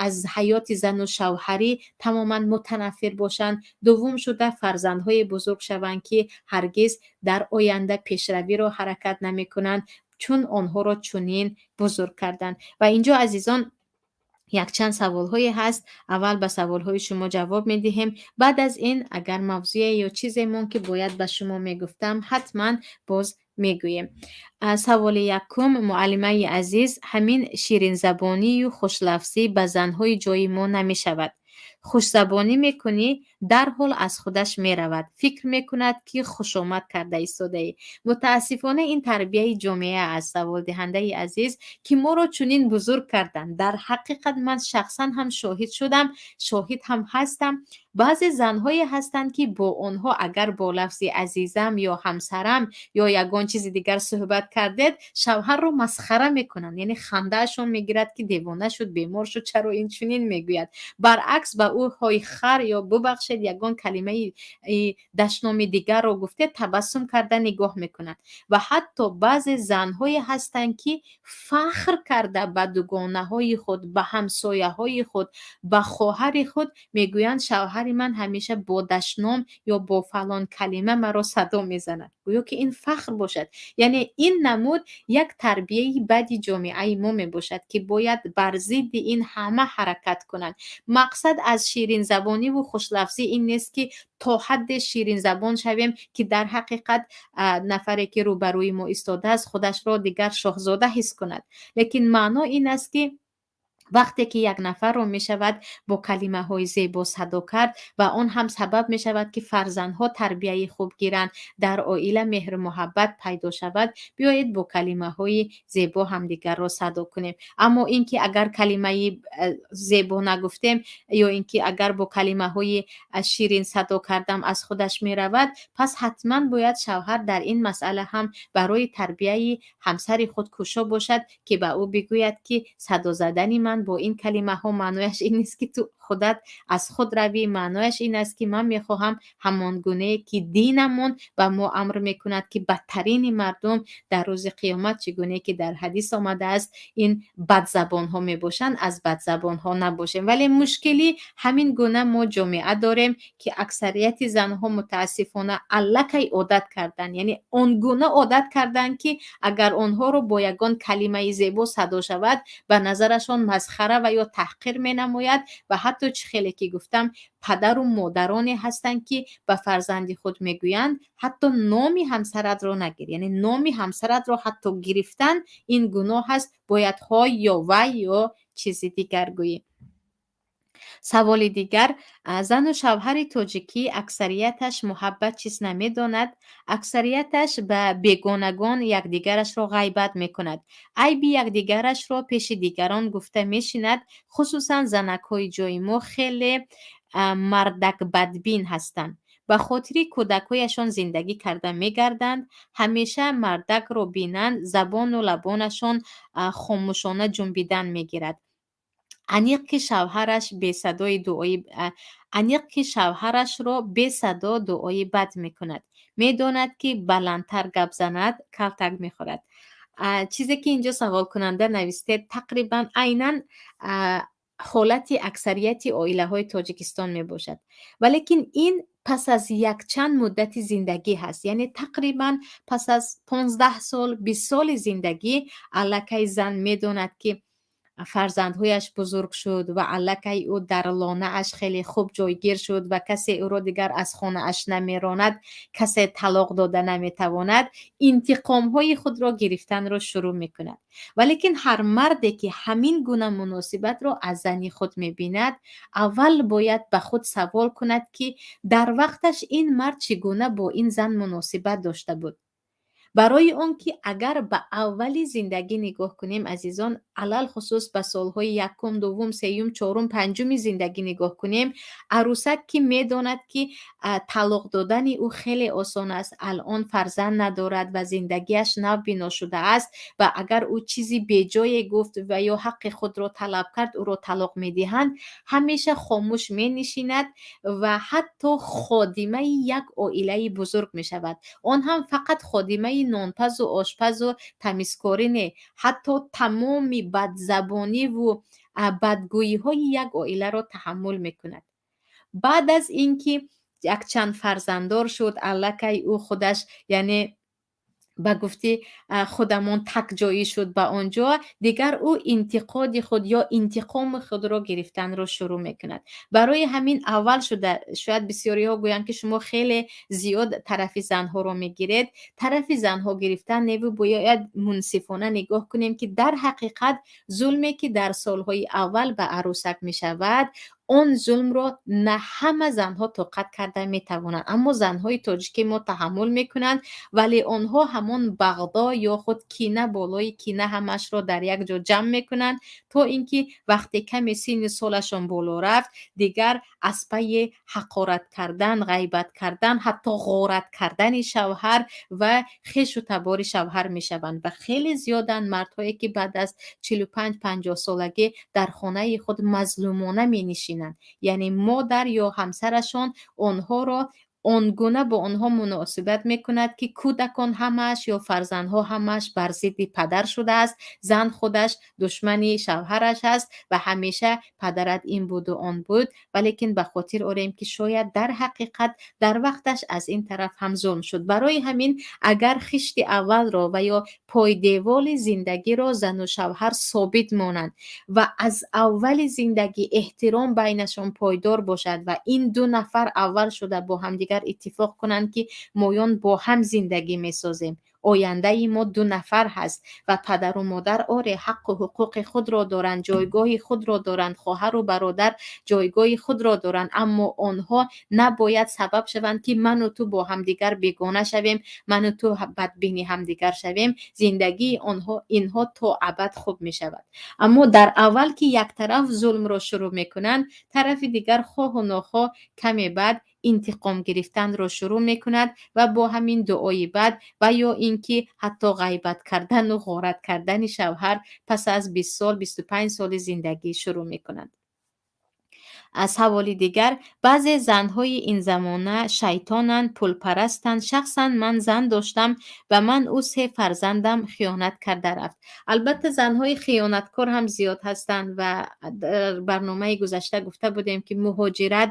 аз ҳаёти зану шавҳарӣ тамоман мутанаффир бошанд, дуввум шуда фарзандҳое бузург шаванд, ки ҳаргиз дар оянда пешравиро ҳаракат намекунанд, чун онҳоро чунин бузург карданд. Ва инҷо, азизон, якчанд саволҳое ҳаст. Аввал ба саволҳои шумо ҷавоб медиҳем. Баъд аз ин, агар мавзӯе ё чизе монд, ки бояд ба шумо мегуфтам, ҳатман боз мегӯем. Саволи якум: «Муаллимаи азиз, ҳамин ширинзабонию хушлафзӣ ба занҳои ҷои мо намешавад. Хушзабонӣ мекунӣ, дарҳол аз худаш меравад, фикр мекунад, ки хушомад карда истодаӣ». Мутаассифона, ин тарбияи ҷомеа аст, саволдиҳандаи азиз, ки моро чунин бузург карданд. Дар ҳақиқат, ман шахсан ҳам шоҳид шудам, шоҳид ҳам ҳастам. Баъзе занҳое ҳастанд, ки бо онҳо агар бо лафзи «азизам» ё «ҳамсарам» ё ягон чизи дигар суҳбат кардед, шавҳарро масхара мекунанд, яъне хандаашон мегирад, ки девона шуд, бемор шуд, чаро ин чунин мегӯяд? Баръакс, ба ӯ «ҳой хар» ё, бубахшед, ягон калимаи дашноми дигарро гуфте, табассум карда нигоҳ мекунанд. Ва ҳатто баъзе занҳое ҳастанд, ки фахр карда ба дугонаҳои худ, ба ҳамсояҳои худ, ба хоҳари худ мегӯянд: «Шавҳари ман ҳамеша бо дашном ё бо фалон калима маро садо мезанад», гӯё ки ин фахр бошад. Яъне ин намуд як тарбияи бади ҷомеаи мо мебошад, ки бояд бар зидди ин ҳама ҳаракат кунанд. Мақсад аз ширинзабониву хушлафзӣ ин нест, ки то ҳадде ширинзабон шавем, ки дар ҳақиқат нафаре, ки рӯбарӯи мо истодааст, худашро дигар шоҳзода ҳис кунад. Лекин маъно ин аст, ки вақте ки як нафарро мешавад бо калимаҳои зебо садо кард ва он ҳам сабаб мешавад, ки фарзандҳо тарбияи хуб гиранд, дар оила меҳру муҳаббат пайдо шавад, биёед бо калимаҳои зебо ҳамдигарро садо кунем. Аммо ин ки агар калимаи зебо нагуфтем ё ин ки агар бо калимаҳои ширин садо кардам, аз худаш меравад, пас ҳатман бояд шавҳар дар ин масъала ҳам барои тарбияи ҳамсари худ кӯшо бошад, ки ба ӯ бигӯяд, ки садо задани ман бо ин калимаҳо маънояш ин нест, ки ту худат аз худ равӣ. Маънояш ин аст, ки ман мехоҳам ҳамон гунае, ки динамон ба мо амр мекунад, ки бадтарини мардум дар рӯзи қиёмат, чӣ гунае ки дар ҳадис омадааст, ин бадзабонҳо мебошанд, аз бадзабонҳо набошем. Вале мушкилӣ ҳамин гуна мо ҷомеа дорем, ки аксарияти занҳо мутаассифона аллакай одат карданд, яъне он гуна одат карданд, ки агар онҳоро бо ягон калимаи зебо садо шавад, ба назарашон масхара ва ё таҳқир менамояд. Ва ҳатто, чӣ хеле ки гуфтам, падару модароне ҳастанд, ки ба фарзанди худ мегӯянд: «Ҳатто номи ҳамсаратро нагир», яъне номи ҳамсаратро ҳатто гирифтан ин гуноҳ аст, бояд «ҳой» ё «вай» ё чизи дигар гӯӣ. Саволи дигар: «Зану шавҳари тоҷикӣ аксарияташ муҳаббат чиз намедонад, аксарияташ ба бегонагон якдигарашро ғайбат мекунад, айби якдигарашро пеши дигарон гуфта мешинад. Хусусан занакҳои ҷои мо хеле мардакбадбин ҳастанд, ба хотири кӯдакҳояшон зиндагӣ карда мегарданд. Ҳамеша мардакро бинанд, забону лабонашон хомӯшона ҷунбидан мегирад. Аниқ ки шавҳарашро бесадо дуои бад мекунад. Медонад, ки баландтар гап занад, калтак мехӯрад». Чизе ки инҷо саволкунанда навистед, тақрибан айнан ҳолати аксарияти оилаҳои Тоҷикистон мебошад. Валекин ин пас аз якчанд муддати зиндагӣ ҳаст, яъне тақрибан пас аз 15 сол, 20 соли зиндагӣ аллакай зан медонад, ки фарзандҳояш бузург шуд ва аллакай ӯ дар лонааш хеле хуб ҷойгир шуд ва касе ӯро дигар аз хонааш намеронад, касе талоқ дода наметавонад, интиқомҳои худро гирифтанро шурӯъ мекунад. Валекин ҳар марде, ки ҳамин гуна муносибатро аз зани худ мебинад, аввал бояд ба худ савол кунад, ки дар вақташ ин мард чӣ гуна бо ин зан муносибат дошта буд. Барои он ки агар ба аввали зиндагӣ нигоҳ кунем, азизон. Алалхусус ба солҳои якум, дуввум, сеюм, чорум, панҷуми зиндагӣ нигоҳ кунем, арӯсак, ки медонад, ки талоқ додани ӯ хеле осон аст, алон фарзанд надорад ва зиндагиаш нав бино шудааст ва агар ӯ чизи беҷое гуфт ва ё ҳаққи худро талаб кард, ӯро талоқ медиҳанд, ҳамеша хомӯш менишинад ва ҳатто ходимаи як оилаи бузург мешавад. Он ҳам фақат ходимаи нонпазу ошпазу тамизкорӣ не, ҳатто тамоми бадзабониву бадгӯиҳои як оиларо таҳаммул мекунад. Баъд аз ин ки якчанд фарзанддор шуд, аллакай ӯ худаш, яъне ба гуфти худамон, такҷоӣ шуд ба он ҷо, дигар ӯ интиқоди худ ё интиқоми худро гирифтанро шурӯъ мекунад. Барои ҳамин аввал шуда шояд бисёриҳо гӯянд, ки шумо хеле зиёд тарафи занҳоро мегиред. Тарафи занҳо гирифтан неву бояд мунсифона нигоҳ кунем, ки дар ҳақиқат зулме, ки дар солҳои аввал ба арӯсак мешавад, он зулмро на ҳама занҳо тоқат карда метавонанд. Аммо занҳои тоҷики мо таҳаммул мекунанд, вале онҳо ҳамон бағдо ё худ кина болои кина ҳамашро дар як ҷо ҷамъ мекунанд, то ин ки вақте каме синни солашон боло рафт, дигар аз пайи ҳақорат кардан, ғайбат кардан, ҳатто ғорат кардани шавҳар ва хешу табори шавҳар мешаванд. Ва хеле зиёданд мардҳое, ки баъд аз 45-50 солагӣ дар хонаи худ мазлумона менишинанд, яъне модар ё ҳамсарашон онҳоро он гуна бо онҳо муносибат мекунад, ки кӯдакон ҳамааш ё фарзандҳо ҳамааш бар зидди падар шудааст, зан худаш душмани шавҳараш аст ва ҳамеша падарат ин буду он буд. Валекин ба хотир орем, ки шояд дар ҳақиқат дар вақташ аз ин тараф ҳам зулм шуд. Барои ҳамин агар хишти аввалро ва ё пойдеволи зиндагиро зану шавҳар собит монанд ва аз аввали зиндагӣ эҳтиром байнашон пойдор бошад ва ин ду нафар аввал шуда бо ҳамдигар иттифоқ кунанд, ки моён бо ҳам зиндагӣ месозем, ояндаи мо ду нафар ҳаст ва падару модар оре ҳаққу ҳуқуқи худро доранд, ҷойгоҳи худро доранд, хоҳару бародар ҷойгоҳи худро доранд, аммо онҳо набояд сабаб шаванд, ки ману ту бо ҳамдигар бегона шавем, ману ту бадбини ҳамдигар шавем. Зиндагии онҳо инҳо то абад хуб мешавад. Аммо дар аввал ки як тараф зулмро шурӯъ мекунанд, тарафи дигар хоҳу нохоҳ каме баъд интиқом гирифтанро шурӯъ мекунад ва бо ҳамин дуои бад ва ё ин ки ҳатто ғайбат кардану ғорат кардани шавҳар пас аз 20 сол, 25 соли зиндагӣ шурӯъ мекунанд. Саволи дигар: баъзе занҳои ин замона шайтонанд, пулпарастанд. Шахсан ман зан доштам, ба ман ӯ се фарзандам хиёнат карда рафт. Албатта, занҳои хиёнаткор ҳам зиёд ҳастанд ва дар барномаи гузашта гуфта будем, ки муҳоҷират,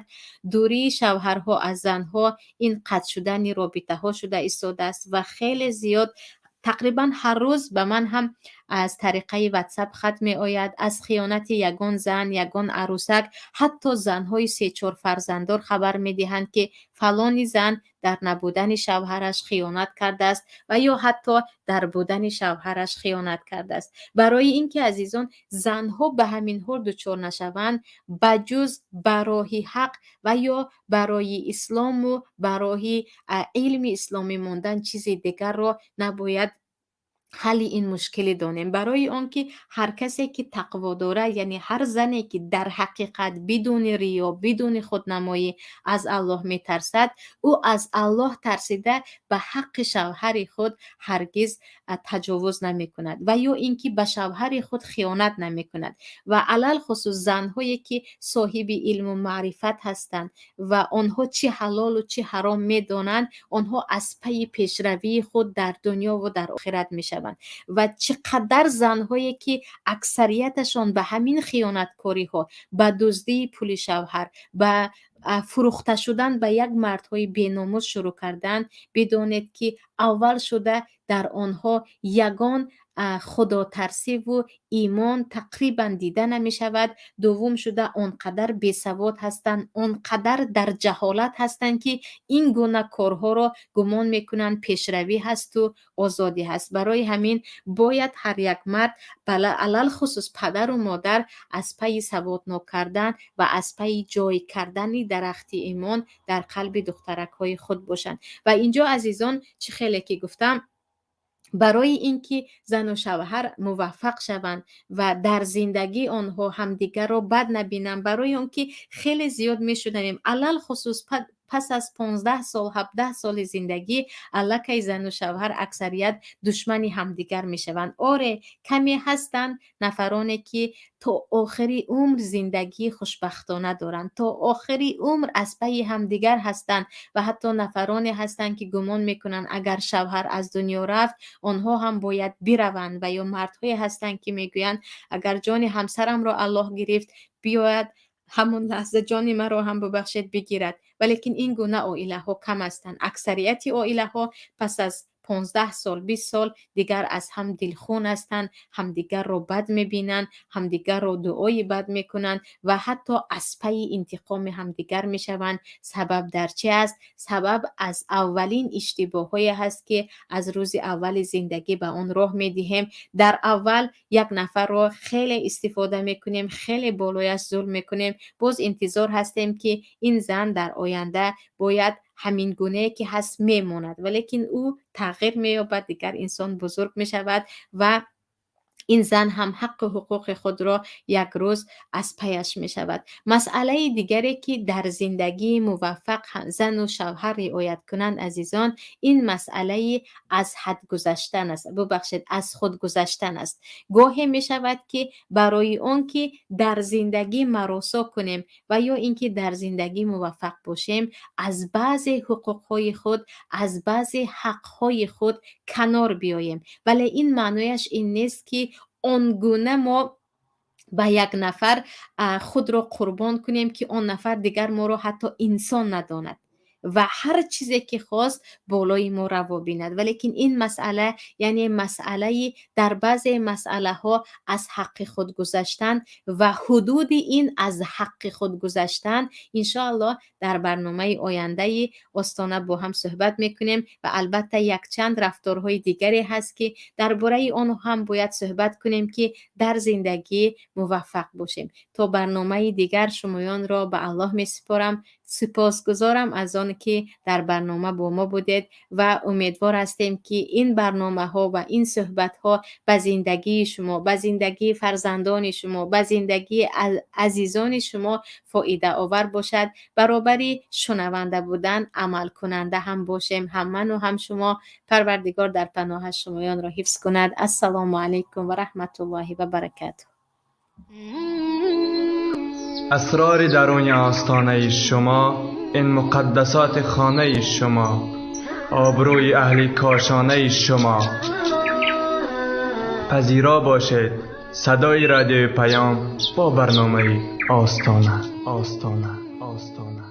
дурии шавҳарҳо аз занҳо, ин қатъ шудани робитаҳо шуда истодааст ва хеле зиёд, тақрибан ҳар рӯз ба ман ҳам аз тариқаи Ватсап хат меояд аз хиёнати ягон зан, ягон арӯсак. Ҳатто занҳои се-чор фарзанддор хабар медиҳанд, ки фалони зан дар набудани шавҳараш хиёнат кардааст ва ё ҳатто дар будани шавҳараш хиёнат кардааст. Барои ин ки, азизон, занҳо ба ҳаминҳо дучор нашаванд, ба ҷуз ба роҳи ҳақ ва ё барои ислому ба роҳи илми исломӣ мондан, чизи дигарро набояд ҳалли ин мушкилӣ донем. Барои он ки ҳар касе ки тақво дорад, яъне ҳар зане ки дар ҳақиқат бидуни риё, бидуни худнамоӣ аз Аллоҳ метарсад, ӯ аз Аллоҳ тарсида ба ҳаққи шавҳари худ ҳаргиз таҷовуз намекунад ва ё ин ки ба шавҳари худ хиёнат намекунад. Ва алалхусус занҳое ки соҳиби илму маърифат ҳастанд ва онҳо чӣ ҳалолу чӣ ҳаром медонанд, онҳо аз пайи пешравии худ дар дунё ва дар охират мешаванд. Ва чӣ қадар занҳое ки аксарияташон ба ҳамин хиёнаткориҳо, ба дуздии пули шавҳар, ба фурӯхта шудан ба як мардҳои беномус шурӯъ карданд, бидонед, ки аввал шуда дар онҳо ягон худотарсиву имон тақрибан дида намешавад. Дуввум шуда он қадар бесавод ҳастанд, он қадар дар ҷаҳолат ҳастанд, ки ин гуна корҳоро гумон мекунанд пешравӣ ҳасту озодӣ ҳаст. Барои ҳамин бояд ҳар як мард, алалхусус падару модар, аз пайи саводнок кардан ва аз пайи ҷой кардани дарахти имон дар қалби духтаракҳои худ бошанд. Ва инҷо, азизон, чӣ хеле ки гуфтам. Барои ин ки зану шавҳар муваффақ шаванд ва дар зиндагии онҳо ҳамдигарро бад набинанд, барои он ки хеле зиёд мешунавем, алалхусус пас аз 15 сол, 17 соли зиндагӣ аллакай зану шавҳар аксарият душмани ҳамдигар мешаванд. Оре, каме ҳастанд нафароне, ки то охири умр зиндагии хушбахтона доранд, то охири умр аз пайи ҳамдигар ҳастанд ва ҳатто нафароне ҳастанд, ки гумон мекунанд, агар шавҳар аз дунё рафт, онҳо ҳам бояд бираванд, ва ё мардҳое ҳастанд, ки мегӯянд, агар ҷони ҳамсарамро Аллоҳ гирифт, биёяд ҳамон лаҳза ҷони маро ҳам, бубахшед, бигирад. Валекин ин гуна оилаҳо кам ҳастанд. Аксарияти оилаҳо пас аз 15 сол, 20 сол дигар аз ҳам дилхун ҳастанд, ҳамдигарро бад мебинанд, ҳамдигарро дуои бад мекунанд ва ҳатто аз пайи интиқоми ҳамдигар мешаванд. Сабаб дар чи аст? Сабаб аз аввалин иштибоҳҳое ҳаст, ки аз рӯзи аввали зиндагӣ ба он роҳ медиҳем. Дар аввал як нафарро хеле истифода мекунем, хеле болояш зулм мекунем, боз интизор ҳастем, ки ин зан дар оянда бояд ҳамин гунае ки ҳаст мемонад, валекин ӯ тағйир меёбад, дигар инсон бузург мешавад ва ин зан ҳам ҳаққу ҳуқуқи худро як рӯз аз паяш мешавад. Масъалаи дигаре, ки дар зиндагии муваффақ зану шавҳар риоят кунанд, азизон, ин масъалаи аз ҳад гузаштан аст, бубахшед, аз худ гузаштан аст. Гоҳе мешавад, ки барои он ки дар зиндагӣ маросо кунем ва ё ин ки дар зиндагӣ муваффақ бошем, аз баъзе ҳуқуқҳои худ, аз баъзе ҳаққҳои худ канор биёем. Вале ин маънояш ин нест, ки он гуна мо ба як нафар худро қурбон кунем, ки он нафар дигар моро ҳатто инсон надонад ва ҳар чизе ки хост болои мо раво бинад. Валекин ин масъала, яъне масъалаи дар баъзе масъалаҳо аз ҳаққи худ гузаштан ва ҳудуди ин аз ҳаққи худ гузаштан, иншоаллоҳ дар барномаи ояндаи Остона бо ҳам суҳбат мекунем. Ва албатта якчанд рафторҳои дигаре ҳаст, ки дар бораи он ҳам бояд суҳбат кунем, ки дар зиндагӣ муваффақ бошем. То барномаи дигар шумоёнро ба Аллоҳ месупорам. Сипосгузорам аз он ки дар барнома бо мо будед ва умедвор ҳастем, ки ин барномаҳо ва ин суҳбатҳо ба зиндагии шумо, ба зиндагии фарзандони шумо, ба зиндагии азизони шумо фоидаовар бошад. Баробари шунаванда будан амалкунанда ҳам бошем, ҳам ману ҳам шумо. Парвардигор дар паноҳаш шумоёнро ҳифз кунад. Ассалому алайкум ва раҳматуллоҳи ва баракатуҳ. Асрори даруни остонаи шумо, ин муқаддасоти хонаи шумо, обрӯи аҳли кошонаи шумо. Пазиро бошед садои радиои Паём бо барномаи Остона, Остона, Остона.